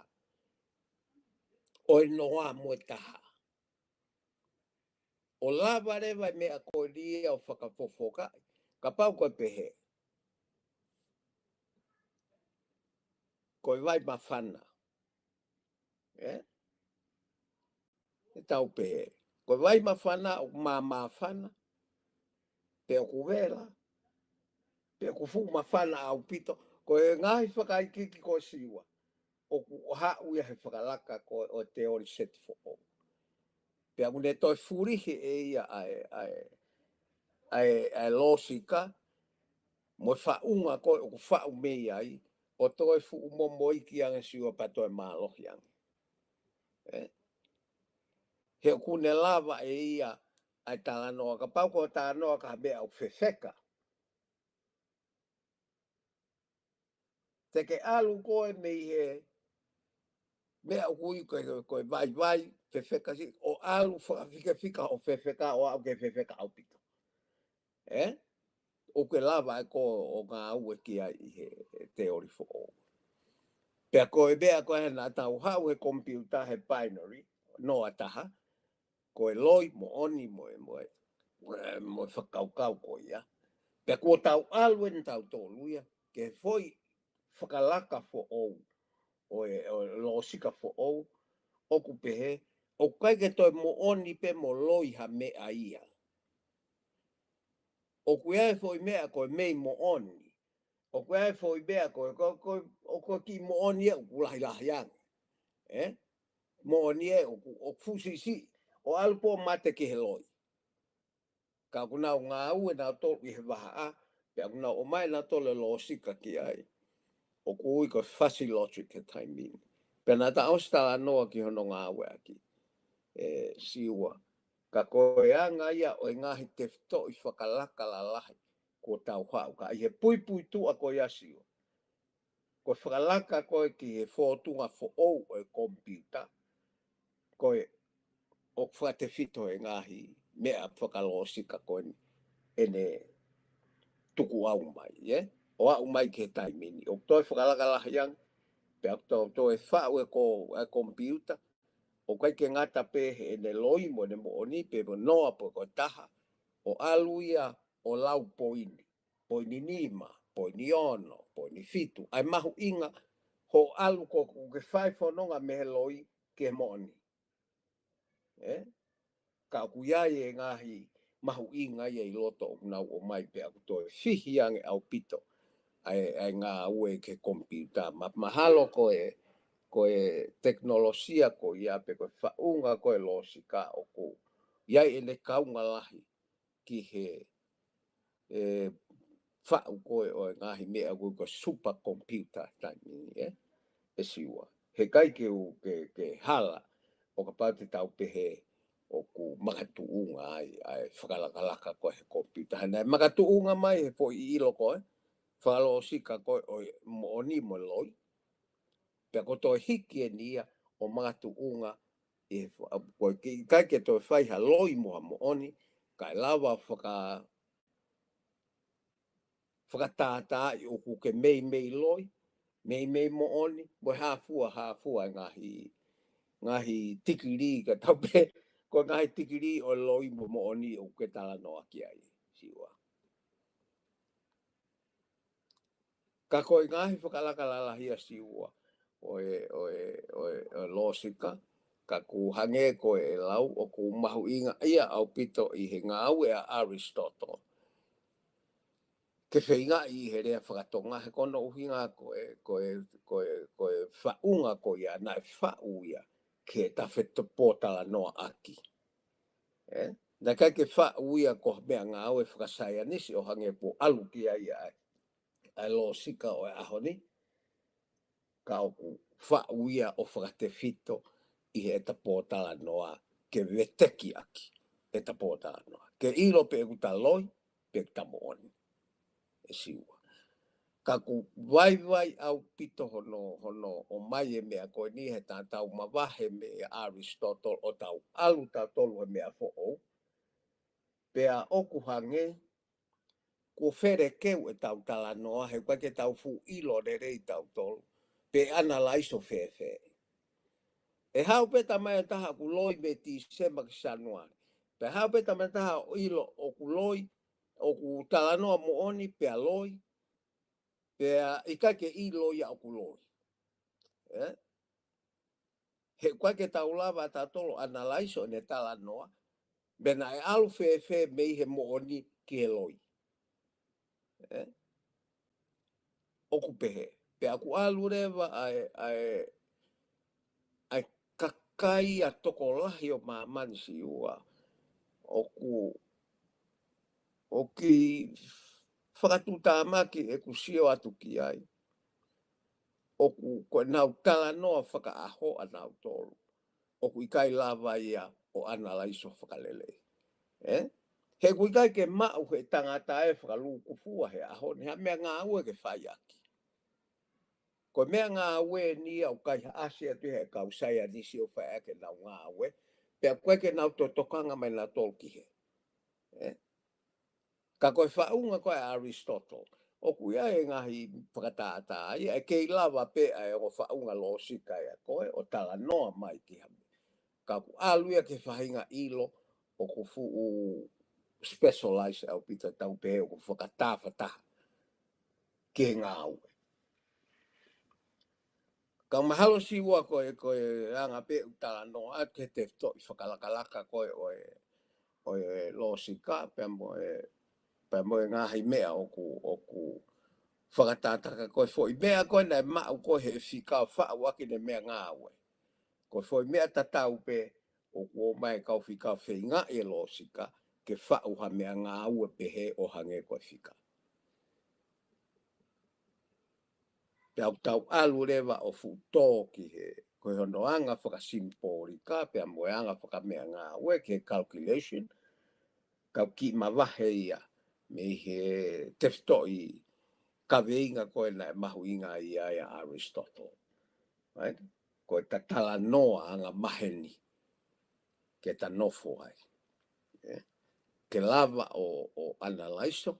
ʻo e noa mo e taha. ʻO lava leva e meʻa ko eni ia ʻo fakafofongaʻi. Kapau ko e pehē, ko e vai māfana. ʻE? ʻE tau pehē, ko e vai māfana ʻoku māmāfana, pe ʻoku vela, pe ʻoku fuʻu māfana ʻaupito. Ko e ngaahi fakaikiiki ko ē ʻa Siua, ʻoku haʻu ia he fakalaka ko ē ʻo e teoliseti foʻou. Pea ʻoku ne toe fulihi ʻe ia ʻa e, ʻa e, ʻa e, ʻa e lōsika mo e faʻunga ko ē ʻoku faʻu mei ai, ʻo toe fuʻu momoʻiʻi ange ʻa Siua pea toe mālohi ange. ʻE? He ʻoku ne lava ʻe ia ʻa e talanoa, kapau ko e talanoa ki ha meʻa ʻoku fefeka, te ke ʻalu koe mei he meʻa ʻoku ui ko e, ko e vaivai, fefeka siʻi, ʻo ʻalu fakafikafika ʻo fefeka, ʻo aʻu ki he fefeka ʻaupito. ʻE? ʻOku ke lava ʻe koe ʻo ngāue ki ai ʻi he teoli foʻou. Pea ko e meʻa ko ē naʻa tau haʻu he komipiuta he binary, noa taha, ko e loi, moʻoni, mo e, mo e, mo e fakakaukau ko ia. Pea kuo tau ʻalu eni tautolu ia ki he foʻi fakalaka foʻou, ʻo e, ʻo e lōsika foʻou, ʻoku pehē, ʻoku ʻikai ke toe moʻoni pe mo loi ha meʻa ia. ʻOku ʻi ai e foʻi meʻa ko e mei moʻoni. ʻOku ʻi ai e foʻi meʻa ko e, ko, ko, ʻoku kiʻi moʻoni ia ʻoku lahilahi ange. ʻE? Moʻoni ia ʻoku, ʻoku fuʻu siʻisiʻi, ʻo ʻalu pē ʻo mate ki he loi. Ka ʻoku nau ngāue nautolu ʻi he vahaʻa, pea ʻoku nau ʻomai nautolu e lōsika ki ai. ʻOku ui ko e fuzzy logic he taimi ni. Pea naʻa ta ʻosi talanoa ki hono ngāueʻaki ʻe Siua. Ka ko e anga ia ʻo e ngaahi tefitoʻi fakalaka lalahi kuo tau haʻu, ka ʻi he puipuituʻa ko ia ʻa Siua, ko e fakalaka ko ē ki he fōtunga foʻou ʻo e komipiuta, ko e ʻoku fakatefito he ngaahi meʻa fakalōsika ko eni ʻene tukuʻau mai, ʻe? ʻO aʻu mai ki he taimi ni. ʻOku toe fakalaka lahi ange, pea ʻoku toe, toe faʻu ʻe ko, ʻe komipiuta, ʻoku ʻikai ke ngata pē heʻene loi mo ʻene moʻoni pe mo noa pe ko e taha, ʻo ʻalu ia ʻo lau poini, poini nima, poini ono, poini fitu, ʻa e mahuʻinga hoʻo ʻalu ko ē ke fai fononga mei he loi ki he moʻoni. ʻE? Ka ʻoku ʻi ai e ngaahi mahuʻinga ia ʻi loto ʻoku nau ʻomai pea ʻoku toe fihi ange ʻaupito ʻa e, ʻa e ngāue ki he komipiuta. Ma, mahalo ko e, ko e tekinolosia ko ia pe ko e faʻunga ko e lōsika ʻoku ʻi ai ʻene kaunga lahi ki he, ʻe, faʻu ko ē ʻo e ngaahi meʻa ko ē ko e supercomputer taimi ni, ʻe? ʻE Siua. He ʻikai ke u, ke, ke hala ʻo kapau te tau pehē ʻoku makatuʻunga ai ʻa e fakalakalaka ko ē he komipiuta. He naʻe makatuʻunga mai he foʻi ʻilo ko ē fakalōsika ko ē ʻo e moʻoni mo e loi. Pea ko e toe hiki eni ia ʻo makatuʻunga ʻi he fa-, ko e ke, ʻikai ke toe fai ha loi mo ha moʻoni, kae lava faka-, fakatātā ʻi ʻoku ke meimei loi, meimei moʻoni, mo e hā fua, hā fua e ngaahi, ngaahi tikilī ka tau pehē, ko e ngaahi tikilī ʻo e loi mo e moʻoni ʻoku ke talanoa ki ai, Siua. Ka ko e ngaahi fakalakalaka lahi ʻa Siua ʻo e, ʻo e, ʻo e, ʻo e lōsika, ka ʻoku hangē ko e lau, ʻoku mahuʻinga ia ʻaupito ʻi he ngāue ʻa Aristotle. Ke feingaʻi ʻi he lea fakatonga, he ko hono ʻuhinga ko e, ko e, ko e, ko e faʻunga ko ia, naʻe faʻu ia ke ta fetopōtalanoaʻaki. ʻE? Naʻe ʻikai ke faʻu ia ko e meʻangāue fakasaienisi ʻo hangē pē ʻoku ʻalu ki ai ʻa e, ʻa e lōsika ʻo e ʻaho ni, ka ʻoku faʻu ia ʻo fakatefito ʻi heʻeta pōtalanoa ke veteki ʻaki ʻeta pōtalanoa. Ke ʻilo pe ʻoku ta loi, pe ʻoku ta moʻoni, ʻe Siua. Ka ʻoku vaivai ʻaupito hono, hono ʻomai e meʻa ko eni he ta tau mavahe mei Aristotle ʻo tau ʻalu tautolu he meʻa foʻou. Pea ʻoku hangē kuo felekeu ʻetau talanoa, he ʻoku ʻikai ke tau fuʻu ʻilo lelei tautolu pe analaiso fēfē. ʻE haʻu pē ta mai ʻa e taha ʻoku loi mei Tīsema ki Sānuali. Pea haʻu pē ta mai ʻa e taha ʻo ʻilo ʻoku loi, ʻoku talanoa moʻoni pea loi, pea ʻikai ke ʻilo ia ʻoku loi. ʻE? He ʻoku ʻikai ke tau lava tautolu analaiso ʻene talanoa, pe naʻe ʻalu fēfē mei he moʻoni ki he loi. ʻE? ʻOku pehē. Pea ʻoku ʻalu leva ʻa e, ʻa e, ʻa e kakai ʻa e tokolahi ʻo māmani Siua. ʻOku, ʻoku fakatuʻutāmaki ʻeku sio atu ki ai. ʻOku, ko ʻenau talanoa fakaʻaho ʻanautolu. ʻOku ʻikai lava ia ʻo analaiso fakalelei. ʻE? He ʻoku ʻikai ke maʻu he tangata ʻe fakalūkufua he ʻaho ni, ha meʻangāue ke fai ʻaki. Ko e meʻangāue ni ia ʻoku kaihaʻasi atu he kau saienisi ʻo fai ʻaki ʻenau ngāue, pea ʻoku ʻikai ke nau totokanga mai nautolu ki hē. ʻE? Ka ko e faʻunga ko ē ʻa Aristotle, ʻoku ʻi ai e ngaahi fakatātā ia, ʻe kei lava pē ʻa e ongo faʻunga lōsika ia ko ē ʻo talanoa mai ki ha meʻa. Ka ʻoku ʻalu ia ki he faʻahinga ʻilo ʻoku fuʻu specialize ʻaupito, tau pehē ʻoku fakatāfataha ki he ngāue. Ka mahalo Siua ko e, ko e anga pē ʻeku talanoa atu ki he tefitoʻi fakalakalaka ko ē ʻo e, ʻo e lōsika, pea mo e, pea mo e ngaahi meʻa ʻoku, ʻoku fakatātā ka ko e foʻi meʻa ko ē naʻe maʻu ko ē he fika ʻo faʻu ʻaki ʻene meʻangāue. Ko e foʻi meʻa tatau pē ʻoku ʻomai e kau fika ʻo feingaʻi e lōsika ke faʻu ha meʻangāue pehē ʻo hangē ko e fika. Pea ʻoku tau ʻalu leva ʻo fuʻu tō ki hē, ko hono anga fakasimipōlika, pea mo e anga fakameʻangāue ki he calculation, ka ʻoku kiʻi mavahe ia mei he tefitoʻi kaveinga ko ē naʻe mahuʻinga ai ʻa Aristotle. Right? Ko ʻeta talanoa angamaheni ke ta nofo ai. ʻE? Ke lava ʻo, ʻo analaiso,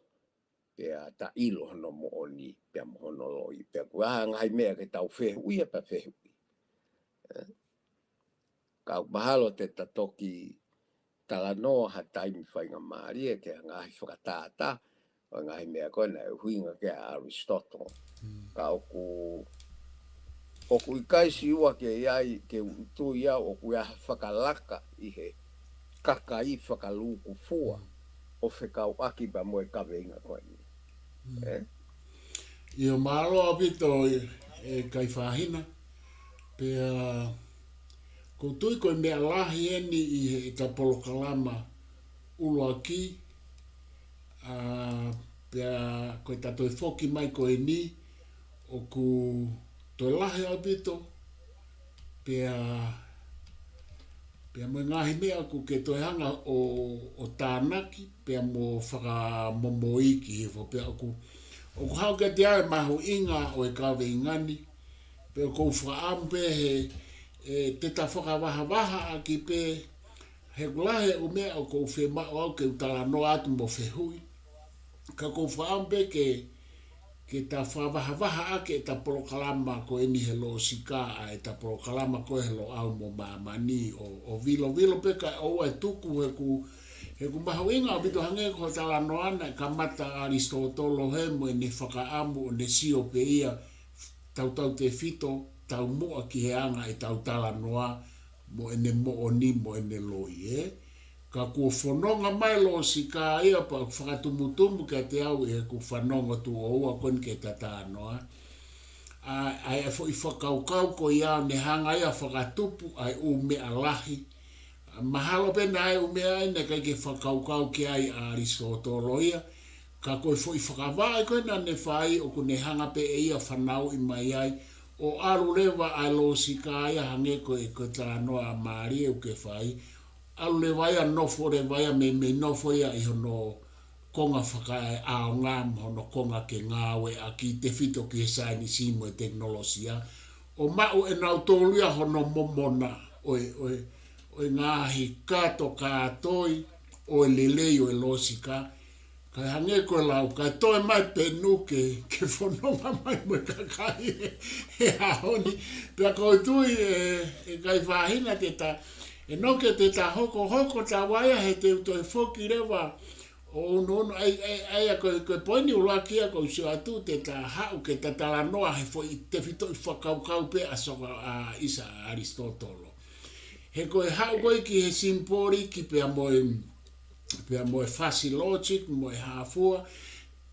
pea ta ʻilo hono moʻoni, pea mo hono loi, pea ʻoku ʻi ai ha ngaahi meʻa ke tau fehuʻia pea fehuʻi. ʻE? Ka ʻoku mahalo te ta toki talanoa ha taimi faingamālie ki he ngaahi fakatātā ʻo e ngaahi meʻa ko ē naʻe ʻuhinga ki ai ʻa Aristotle. Ka ʻoku, ʻoku ʻikai Siua ke ʻi ai, ke u tui au ʻoku ʻi ai ha fakalaka ʻi he kakai fakalūkufua ʻo fekauʻaki pea mo e kaveinga ko eni. ʻE? ʻIo, mālō ʻaupito e, e Kaifahina. Pea ʻoku ou tui ko e meʻa lahi eni ʻi heʻeta polokalama ʻuluaki, ʻa, pea ko ʻeta toe foki mai ko eni, ʻoku toe lahi ʻaupito, pea, pea mo e ngaahi meʻa ʻoku ke toe hanga ʻo, ʻo tānaki, pea mo fakamomoʻi ki he fo pea ʻoku, ʻoku haʻu kiate au e mahuʻinga ʻo e kaveinga ni, pea ʻoku ou fakaʻamu pē he, ʻe, te ta fakavahavaha ʻaki pē, he ʻoku lahi e ʻū meʻa ʻoku ou fiemaʻu au ke u talanoa atu mo fehuʻi. Ka ʻoku ou fakaʻamu pē ke, ke ta fakavahavaha ʻaki ʻeta polokalama ko eni he Lōsika, ʻa ʻeta polokalama ko ē he Loʻau mo Māmani ʻo, ʻo vilovilo pē kae ʻoua ʻe tuku he ʻoku, he ʻoku mahuʻinga ʻaupito hangē ko e talanoa naʻe kamata ʻa Alisitōtolo he mo ʻene fakaʻamu ʻo ne sio pē ia tautautefito taumuʻa ki he anga ʻetau talanoa mo ʻene moʻoni mo ʻene loi, ē. Ka kuo fononga mai Lōsika ia pea ʻoku fakatumutumu kiate au ʻi heʻeku fanongo tuʻo ua ko eni ki heʻeta talanoa. ʻA, ʻa e foʻi fakakaukau ko ia ne hanga ia fakatupu ʻa e ʻū meʻa lahi. Mahalo pē naʻe ʻū meʻa ia naʻe ʻikai ke fakakaukau ki ai ʻa Alisitōtolo ia. Ka ko e foʻi fakavaʻe ko ē naʻa ne fai ʻoku ne hanga pē ʻe ia fanauʻi mai ai. ʻO ʻalu leva ʻa e Lōsika ia hangē ko e, ko e talanoa ʻa Malie ʻoku ke fai. ʻAlu leva ia nofo leva ia mei, mei nofo ia ʻi hono konga fakaeʻaonga mo hono konga ke ngāueʻaki tefito ki he saienisi mo e tekinolosia. ʻO maʻu ʻe nautolu ia hono momona ʻo e, ʻo e, ʻo e ngaahi kātokātoi ʻo e lelei ʻo e Lōsika. Kae hangē ko e lau, kae toe mai pē ʻeni ke, ke fononga mai mo e kakai he ʻaho ni. Pea ʻoku ou tui ʻe, ʻe Kaifahina te ta, ʻe ʻoku ke te ta hokohoko ta vaia he te u toe foki leva ʻo ʻunuʻunu ai, ai, ai, ʻa ko e, ko e poini ʻuluaki ia ʻoku ou sio atu te ta haʻu ke ta talanoa he foʻi tefitoʻi fakakaukau pē ʻa Sōka, ʻa ʻisa ʻa Alisitōtolo. He ko e haʻu ko ē ki he simipoli ki pea mo e, pea mo e fuzzy logic, mo e hā fua,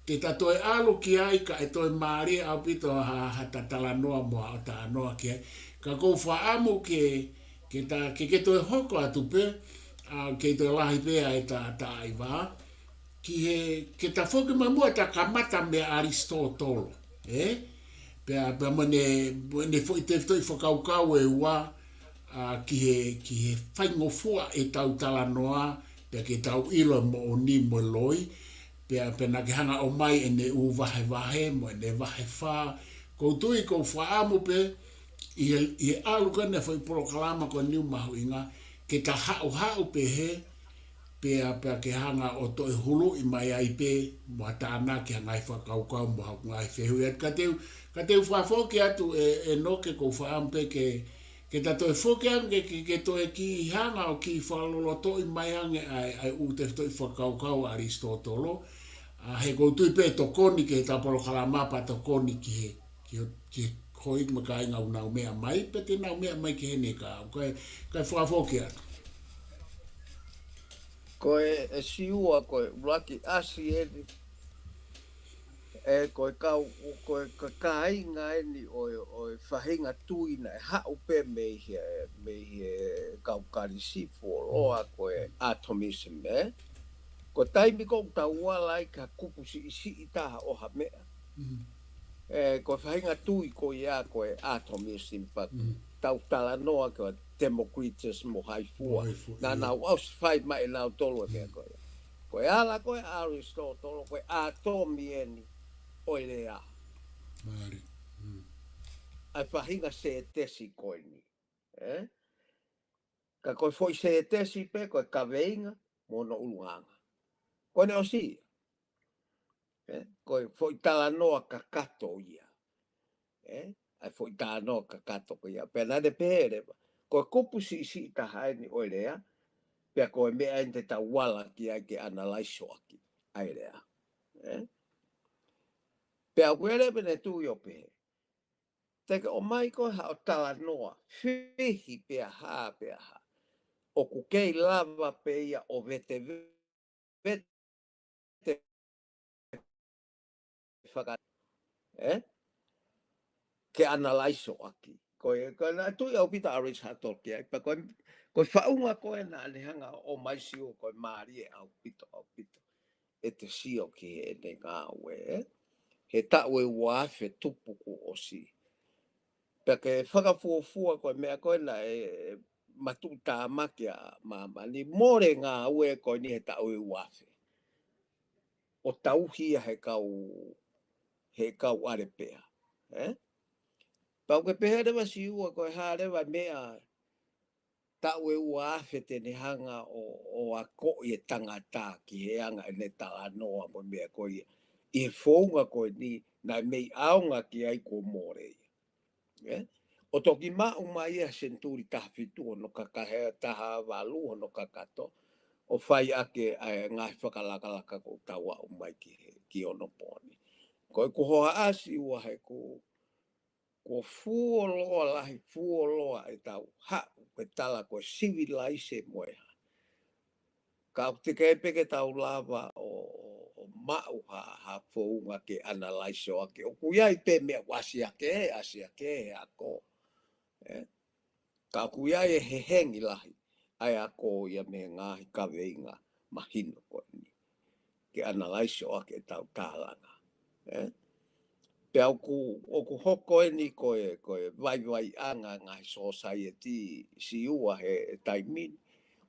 te ta toe ʻalu ki ai kae toe mālie ʻaupito ha, ha ta talanoa mo ha talanoa ki ai. Ka ʻoku ou fakaʻamu ke, ke ta, ke, ke toe hoko atu pē, ʻa, ke toe lahi pē ʻa ʻeta, ta ʻaiva. Ki he, ke ta foki mai muʻa ʻeta kamata meia Alisitōtolo, ē? Pea, pea mo ʻene, mo ʻene foʻi tefitoʻi fakakaukau ʻe ua, ʻa, ki he, ki he faingofua ʻetau talanoa, pea ke tau ʻilo e moʻoni mo e loi, pea, pea naʻa ke hanga ʻo ʻomai ʻene ʻū vahevahe, mo ʻene vahe fā. ʻOku ou tui ʻoku ou fakaʻamu pē, ʻi he, ʻi he ʻalu ko eni e foʻi polokalama ko eni ʻoku mahuʻinga, ke ta haʻuhaʻu pē he, pea, pea ke hanga ʻo toe huluʻi mai ai pē, mo ha tānaki ha ngaahi fakakaukau, mo ha ngaahi fehuʻi atu. Ka te u, ka te u fakafoki atu ʻe, ʻe ʻOnoke ʻoku ou fakaʻamu pē ke, ke ta toe foki ange, ke, ke toe kiʻi hanga ʻo kiʻi fakalolotoʻi mai ange ʻa e, ʻa e ʻū tefitoʻi fakakaukau ʻa Alisitōtolo. ʻA, he ʻoku ou tui pē tokoni ki heʻeta polokalama pea tokoni ki he, ki he, ki he houʻeiki mo e kāinga ʻoku nau meʻa mai, pe te nau meʻa mai ki heni ka, kae, kae fakafoki atu. Ko e, ʻe Siua ko e ʻuluaki ʻasi eni, ʻe ko e kau, ko e, ko e kāinga eni ʻo e, ʻo e faʻahinga tui naʻe haʻu pē mei he, mei he kau Kalisi fuoloa ko e atomism, ē? Ko e taimi ʻoku tau ala ai ki ha kupu siʻisiʻi taha ʻo ha meʻa. ʻE, ko e faʻahinga tui ko ia ko e atomism pea tau talanoa ko e Democritus mo hai fua. Mo hai fua, naʻa nau ʻosi fai mai ʻe nautolu e meʻa ko ia. Ko e ala ko ē ʻa Alisitōtolo, ko e atomi eni ʻo e lea. ʻA e faʻahinga sētesi ko eni. Ē? Ka ko e foʻi sētesi pē, ko e kaveinga, mo hono ʻulungaanga. Ko ʻene ʻosi ia. Ē? Ko e foʻi talanoa kakato ia. Ē? ʻA e foʻi talanoa kakato ko ia. Pea naʻa ne pehē leva. Ko e kupu siʻisiʻi taha eni ʻo e lea, pea ko e meʻa eni te tau ala ki ai ke analaiso ʻaki ʻa e lea. Ē? Pea ʻoku ʻi ai e lea pē ʻene tui ʻo pehē, te ke ʻomai koe haʻo talanoa, fihi pea hā pea hā. ʻOku kei lava pē ia ʻo vete vete faka-, ē? Ke analaiso ʻaki. Ko e, ko e naʻe tui ʻaupito ʻa Aristotle ki ai, pea ko e, ko e faʻunga ko ē naʻa ne hanga ʻo ʻomai Siua ko e mālie ʻaupito, ʻaupito. ʻEte Sio ki heʻene ngāue, ē? He taʻu ʻe ua afe tupu kuo ʻosi. Pea ke fakafuofua ko e meʻa ko ē naʻe matuʻutāmaki ʻa māmani, mole ngāue ko eni he taʻu ʻe ua afe. ʻO tauhi ia he kau, he kau ʻAlepea. Ē? Pea ʻoku ke pehē leva Siua ko e hā leva meʻa taʻu ʻe ua afe te ne hanga ʻo, ʻo akoʻi e tangata ki he anga ʻene talanoa mo e meʻa ko ia. ʻI he founga ko eni, naʻe mei ʻaonga ki ai kuo mole ia. Ē? ʻO toki maʻu mai ia senituli taha fitu, hono kakato, taha valu, hono kakato, ʻo fai ʻaki ʻa e ngaahi fakalakalaka kuo tau aʻu mai ki he, ki onopooni. Ko e kuo hohaʻa Siua he kuo, kuo fuoloa lahi, fuoloa ʻetau haʻu, ke tala ko e sivilaise mo e hā. Ka ʻoku teʻeki ai pē ke tau lava ʻo, ʻo, ʻo maʻu ha, ha founga ke analaiso ʻaki. ʻOku ʻi ai pē meʻa ʻoku ʻasi hake, ʻasi hake he ako. Ē? Ka ʻoku ʻi ai e hehengi lahi ʻa e ako ia mei he ngaahi kaveinga mahino ko eni. Ke analaiso ʻaki ʻetau tālanga. Ē? Pea ʻoku, ʻoku hoko eni ko e, ko e vaivaiʻanga ngaahi sōsaieti Siua he taimi ni.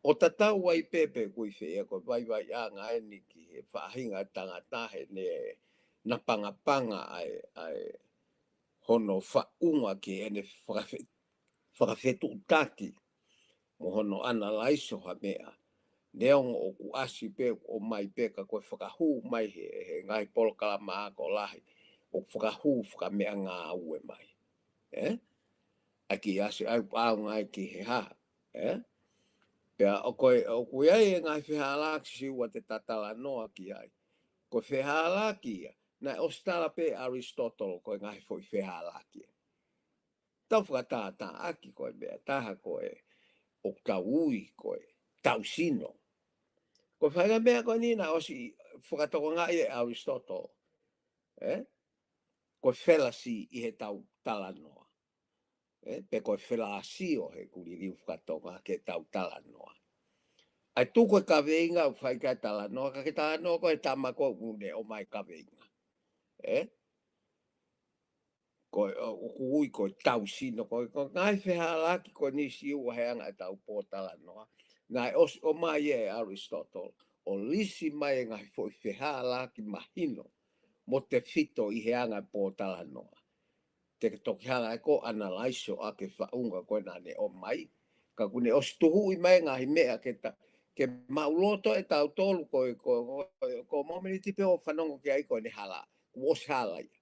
ʻO tatau ai pē pe ʻoku ʻi fē ia, ko e vaivaiʻanga eni ki he faʻahinga tangata heʻene napangapanga ʻa e, ʻa e hono faʻunga ki heʻene fakafe-, fakafetuʻutaki mo hono analaiso ha meʻa. Neongo ʻoku ʻasi pē, ʻomai pē ka ko e fakahū mai he, he ngaahi polokalama ako lahi, ʻoku fakahū fakameʻangāue mai. Ē? ʻAi ke ʻasi ai ʻaonga ai ki he hā. Ē? Pea ʻoku ʻi ai, ʻoku ʻi ai e ngaahi fehālaaki Siua te ta talanoa ki ai. Ko e fehālaaki ia, naʻe ʻosi tala pē ʻe Aristotle ko e ngaahi foʻi fehālaaki. Tau fakatātāʻaki ko e meʻa taha ko e, ʻoku tau ui ko e taʻu sino. Ko e faʻahinga meʻa ko eni naʻe ʻosi fakatokangaʻi ʻe Aristotle. Ē? Ko e felasi ʻi heʻetau talanoa. Ē? Pe ko e felasio he ʻoku liliu fakatonga ke tau talanoa. ʻAi tuku e kaveinga ʻoku fai ki ai e talanoa, ka ke talanoa ko e tama ko ē ʻoku ne ʻomai e kaveinga. Ē? Ko e, ʻoku ui ko e taʻu sino, ko e, ko e ngaahi fehālaaki ko eni Siua he anga ʻetau pōtalanoa. Naʻe ʻosi ʻomai ʻe Aristotle, ʻo lisi mai e ngaahi foʻi fehālaaki mahino mo tefito ʻi he anga e pōtalanoa. Te ke toki hanga ʻe koe ʻo analaiso ʻaki e faʻunga ko ē naʻa ne ʻomai. Ka ʻoku ne ʻosi tuhuʻi mai e ngaahi meʻa ke ta, ke maʻuloto ʻe tautolu ko e, ko, ko, ko e momeniti pē ʻoku fanongo ki ai ko ʻene hala. Kuo ʻosi hala ia.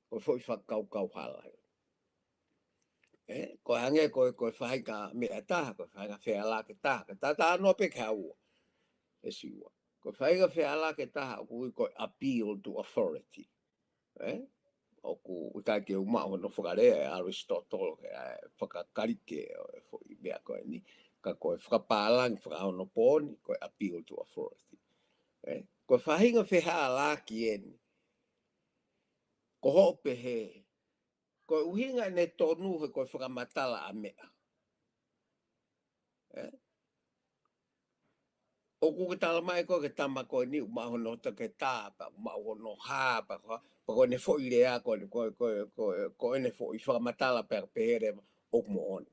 Ko e foʻi fakakaukau hala ia. Ē, ko e hangē ko e, ko e faʻahinga meʻa taha, ko e faʻahinga fehālaaki taha, ka ta talanoa pē ki ha ua. ʻE Siua. Ko e faʻahinga fehālaaki taha, ʻoku ui ko e appeal to authority. Ē? ʻOku ʻikai ke u maʻu hono fakalea ʻe Aristotle, ʻe fakakalike ʻo e foʻi meʻa ko eni. Ka ko e fakapālangi fakaonopooni, ko e appeal to authority. Ē? Ko e faʻahinga fehālaaki eni. Ko hoʻo pehē, ko e ʻuhinga ʻene tonu he ko e fakamatala ʻa meʻa. Ē? ʻOku ke tala mai ko e ke tama ko eni ʻoku maʻu hono toketā, pea ʻoku maʻu hono hā, pea ko, pea ko ʻene foʻi lea, ko ʻene, ko, ko, ko, ko ʻene foʻi fakamatala pea pehē leva ʻoku moʻoni.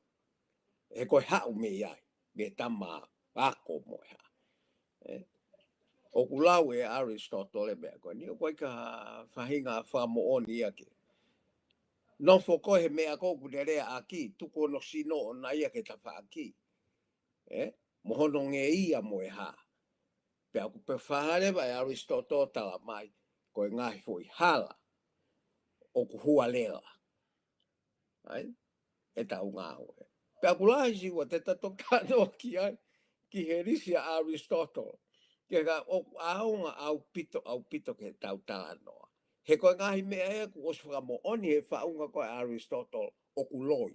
He ko e haʻu mei ai, mei he tama ako mo e hā. Ē? ʻOku lau ʻe Aristotle e meʻa ko eni, ʻoku ʻikai ha faʻahinga fakamoʻoni ia ke. Nofo ko ē he meʻa ko ē ʻoku ne leaʻaki, tuku hono sino ʻoʻona ia ke tafaʻaki. Ē? Mo hono ngeia mo e hā. Pea ʻoku pehē leva ʻe Aristotle tala mai, ko e ngaahi foʻi hala ʻoku hualela ai ʻetau ngāue. Pea ʻoku lahi Siua te ta toki talanoa ki ai, ki he lisi ʻa Aristotle. Ke ka ʻoku ʻaonga ʻaupito, ʻaupito ke tau talanoa. He ko e ngaahi meʻa ia kuo ʻosi fakamoʻoni he faʻunga ko ē ʻa Aristotle ʻoku loi.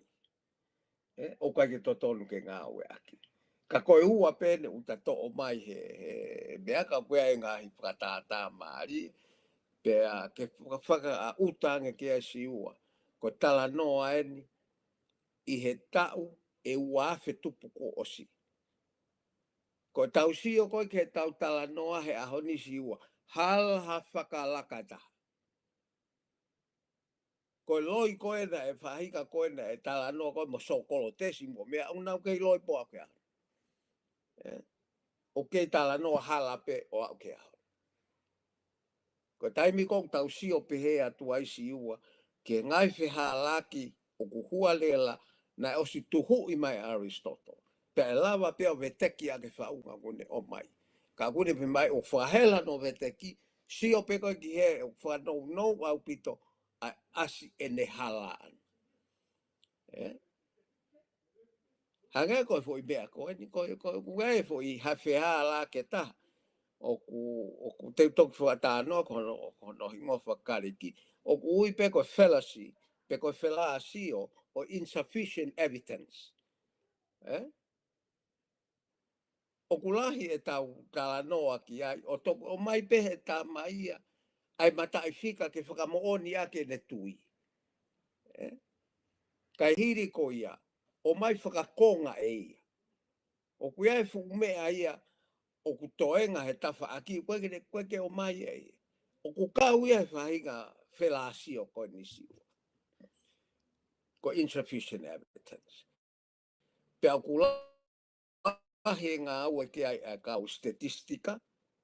ʻE, ʻoku ʻikai ke totonu ke ngāueʻaki. Ka ko e ua pē eni ʻoku ta toʻo mai he, he meʻa ka ko e ngaahi fakatātā mālie, pea ke faka-, fakaʻuta ange ki ai Siua. Ko e talanoa eni ʻi he taʻu ʻe ua afe tupu kuo ʻosi. Ko e tau sio ko ē ki he tau talanoa he ʻaho ni Siua. Hala ha fakalaka ʻe taha. Ko e loi ko ē naʻe faʻahinga ko ē naʻe talanoa ko ē mo Sokolotesi mo meʻa ʻoku nau kei loi pē ʻo aʻu ki he ʻaho ni. ʻE, ʻoku kei talanoa hala pē ʻo aʻu ki he ʻaho ni. Ko e taimi ko ē ʻoku tau sio pehē atu ai Siua, ki he ngaahi fehālaaki ʻoku hualela naʻe ʻosi tuhuʻi mai ʻe Aristotle. Pea ʻe lava pē ʻo veteki ʻaki e faʻunga ʻoku ne ʻomai. Ka ʻoku ne pehē mai ʻoku fakahela hono veteki, sio pē ko ē ki he ʻoku fakanounou ʻaupito ʻa e ʻasi ʻene hala ʻana. ʻE? Hangē ko e foʻi meʻa ko eni, ko e, ko e, ko e foʻi ha fehālaaki ʻe taha. ʻOku, ʻoku te u toki fakatalanoa ki hono, ki hono hingoa fakaKalisi. ʻOku ui pē ko e fallacy, pe ko e felāsio ʻo insufficient evidence. ʻE? ʻOku lahi e tau talanoa ki ai, ʻo toki ʻomai pē he tama ia ʻa e mataʻifika ke fakamoʻoni ʻaki ʻene tui. ʻE? Kae hili ko ia, ʻomai fakakonga ʻe ia. ʻOku ʻi ai e fuʻu meʻa ia, ʻoku toenga he tafaʻaki, ʻoku ʻikai ke, ʻoku ʻikai ke ʻomai ʻe ia. ʻOku kau ia he faʻahinga felāsio ko eni Siua. Ko e insufficient evidence. Pea ʻoku lahi e ngāue ki ai ʻa e kau statistika,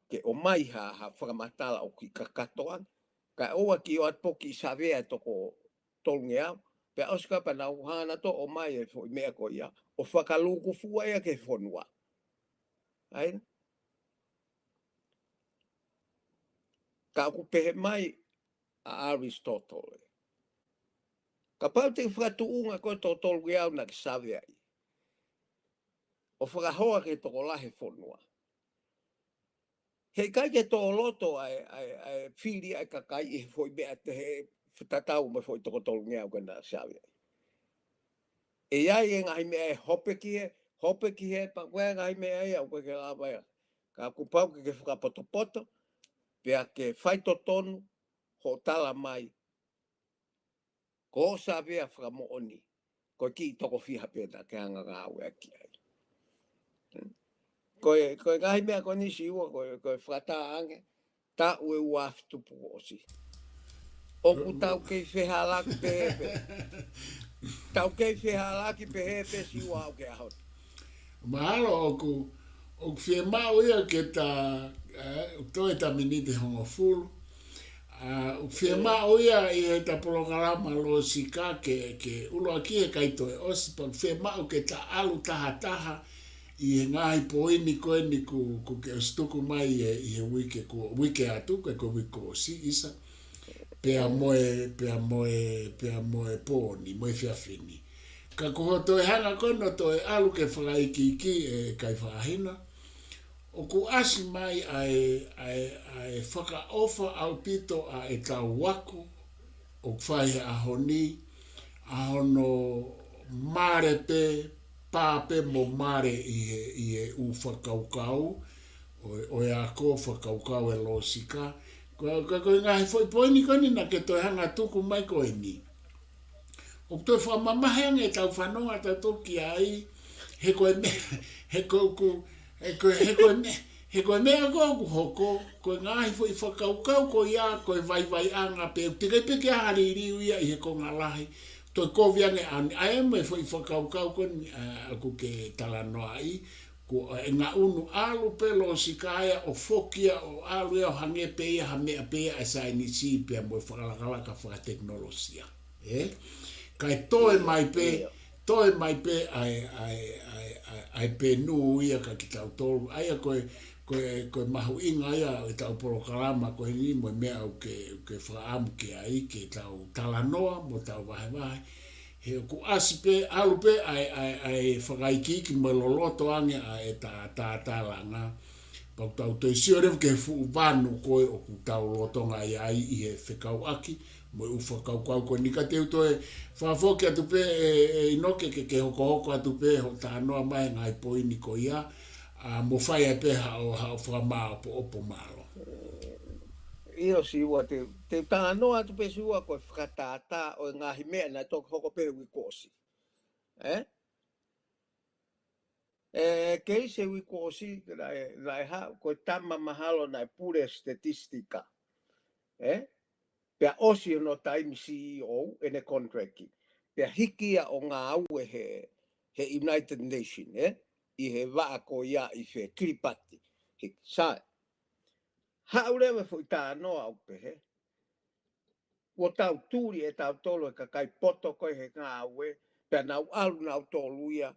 ke ʻomai ha, ha fakamatala ʻoku kei kakato ange. Kae ʻoua ke ʻoatu ʻa e poki savea ʻe toko tolungeau. Pea ʻosi ka pea nau hanga ʻo ʻomai e foʻi meʻa ko ia, ʻo fakalūkufua ia ki he fonua. ʻAi? Ka ʻoku pehē mai ʻa Aristotle. Kapau te ke fakatuʻunga ko ē toko tolungeau naʻa ke savea ai, ʻo fakahoa ki he tokolahi e fonua. Heʻikai ke tō loto ʻa e, ʻa e, ʻa e fili ʻa e kakai ʻi he foʻi meʻa te he fakatatau mo e foʻi toko tolungeau ko ē naʻa savea ai. ʻE ʻi ai e ngaahi meʻa ʻe hopo ki he, hopo ki he, pea ko e ngaahi meʻa ia ʻoku ʻikai ke lava ia. Ka kuo pau ke ke fakapotopoto, pea ke faitotonu hoʻo tala mai, ko hoʻo savea fakamoʻoni, ko e kiʻi toko fiha pē naʻa ke hanga ʻo ngāueʻaki ai. Ko e, ko e ngaahi meʻa ko eni Siua, ko e, ko e fakatātā ange, taʻu ʻe ua afe tupu kuo ʻosi. ʻOku tau kei fehālaaki pehē pē. Tau kei fehālaaki pehē pē Siua ʻo aʻu ki he ʻaho ni. Mahalo ʻoku, ʻoku fiemaʻu ia ke ta, ē, ʻoku toe ʻeta miniti hongofulu. ʻA, ʻoku fiemaʻu ia ʻi heʻeta polokalama Losika ke, ke ʻuluaki he ʻikai toe ʻosi, pea ʻoku fiemaʻu ke ta ʻalu tahataha ʻi he ngaahi poini ko eni ʻoku, ʻoku ke ʻosi tuku mai ʻi he, ʻi he uike ko, uike atu, ko e, ko e uike kuo ʻosi, ʻisa. Pea mo e, pea mo e, pea mo e pō ni, mo e efiafi ni. Ka ko hoʻo toe hanga ko ē ʻo toe ʻalu ke fakaikiiki ē Kaifakahina, ʻoku ʻasi mai ʻa e, ʻa e, ʻa e fakaʻofa ʻaupito ʻa ʻetau ako, ʻoku fai he ʻaho ni, ʻa hono male pē, pā pē mo male ʻi he, ʻi he ʻū fakakaukau, ʻo e, ʻo e ako fakakaukau ʻa e Losika. Ko, ko, ko e ngaahi foʻi poini ko eni naʻa ke toe hanga ʻo tuku mai ko eni. ʻOku toe fakamamahi ange ʻetau fanongo ʻatautolu ki ai, he ko e me-, he ko ʻoku, he ko, he ko e me-, he ko e meʻa ko ē ʻoku hoko, ko e ngaahi foʻi fakakaukau ko ia, ko e vaivaiʻanga pē, ʻoku teʻeki ai pē ke ʻi ai ha liliu ia ʻi he konga lahi, toe kovi ange ʻa eni, ʻa e mo e foʻi fakakaukau ko eni, ʻa, ʻoku ke talanoaʻi, ko e ngaʻunu ʻalu pē Losika ia ʻo foki ia ʻo ʻalu ia ʻo hangē pē ia ha meʻa pē ia ʻa e saienisi pea mo e fakalakalaka fakatekinolosia. Ē? Kae toe mai pē, toe mai pē ʻa e, ʻa e, ʻa e, ʻa e, ʻa e penu ia kia kitautolu. ʻA ia ko e, ko e, ko e mahuʻinga ia ʻo ʻetau polokalama ko eni mo e meʻa ʻoku ke, ke fakaʻamu ki ai, ke tau talanoa mo tau vahevahe. He ʻoku ʻasi pē, ʻalu pē ʻa e, ʻa e, ʻa e fakaikiiki mo e loloto ange ʻa e tā, tātālanga. Pea ʻoku tau toe sio leva ki he fuʻu vanu ko ē ʻoku tau lolotonga ʻi ai ʻi he fekauʻaki mo e ʻū fakakaukau ko eni. Ka te u toe fakafoki atu pē ʻe, ʻe ʻInoke ke, ke hokohoko atu pē hoʻo talanoa mai he ngaahi poini ko ia, ʻa, mo fai ai pē haʻo, haʻo fakamāʻopoʻopo. Mālō. ʻIo Siua, te, te u talanoa atu pē Siua ko e fakatātā ʻo e ngaahi meʻa naʻe toki hoko pē he uike kuo ʻosi. Ē? ʻE, kei se uike kuo ʻosi, naʻe, naʻe haʻu, ko e tama mahalo naʻe pule statistika. Ē? Pea ʻosi hono taimi C E O ʻene contract. Pea hiki ia ʻo ngāue he, he United Nation, ē? ʻI he vaʻa ko ia ʻi fē, Kiripati. Hiki, sai. Haʻu leva e foʻi talanoa ʻo pehē, kuo tau tuli ʻe tautolu e kakai poto ko ē he ngāue, pea nau ʻalu nautolu ia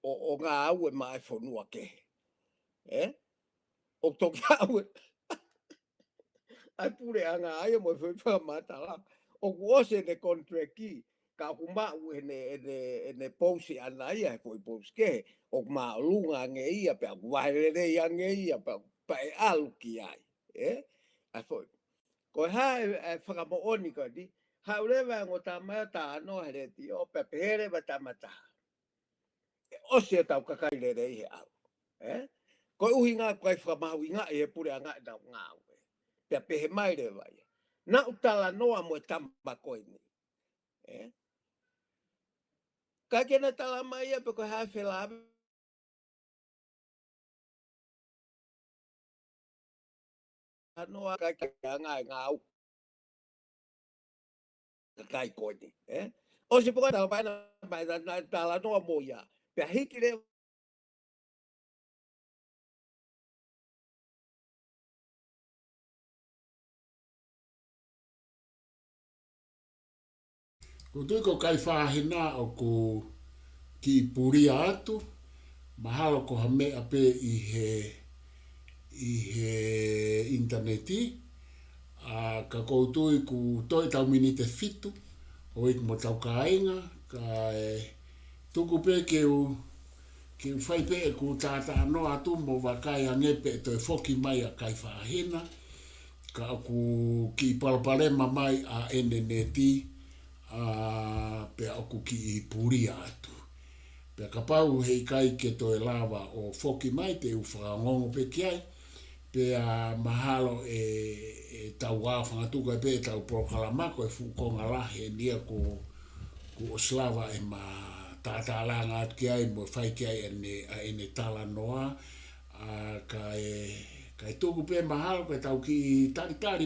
ʻo, ʻo ngāue maʻa e fonua kehe. Ē? ʻO toki haʻu e ʻa e puleʻanga ia mo e foʻi fakamatala. ʻOku ʻosi ʻene contract, ka ʻoku maʻu ʻene, ʻene, ʻene pousi ʻana ia he foʻi pousi kehe. ʻOku māʻolunga ange ia, pea ʻoku vahe lelei ange ia, pea, pea ʻe ʻalu ki ai. Ē? ʻA e foʻi. Ko e hā e, e fakamoʻoni ko eni, haʻu leva e ongo tama ia ʻo talanoa he letiō, pea pehē leva e tama ʻe taha, ʻe ʻosi ʻetau kakai lelei he ʻalu. Ē? Ko e ʻuhinga ʻoku ʻikai fakamahuʻingaʻi he puleʻanga ʻenau ngāue. Pea pehē mai leva ia, naʻa ku talanoa mo e tama ko eni. Ē? Ka ke na tala mai ia pe ko e hā e felāveʻi ʻa e anga e ngāue ʻa e kakai ko eni, ē? ʻOsi pē ko e tala mai na, mai na, na talanoa mo ia. Pea hiki leva Ko u tui ko Kaifahina ʻoku kiʻi pulia atu, mahalo ko ha meʻa pē ʻi he, ʻi he ʻinitaneti, ʻa, ka ko u tui kuo toe ʻetau miniti ʻe fitu, ʻo ʻikai mo tau kāinga, kae tuku pē ke u, ke u fai pē ʻeku talanoa atu mo vakai ange pe ʻe toe foki mai ʻa Kaifahina, ka ʻoku kiʻi palopalema mai ʻa ʻene neti, ʻa, pea ʻoku kiʻi pulia atu. Pea kapau heʻikai ke toe lava ʻo foki mai te u fakaongoongo pē ki ai, pea mahalo ʻe, ʻe tau ʻā fangatuka pē ʻetau polokalama ko e fuʻu konga lahi eni ia kuo, kuo ʻosi lava ʻema tātālanga atu ki ai mo fai ki ai ʻene, ʻa ʻene talanoa, ʻa, kae, kae tuku pē mahalo ke tau kiʻi talitali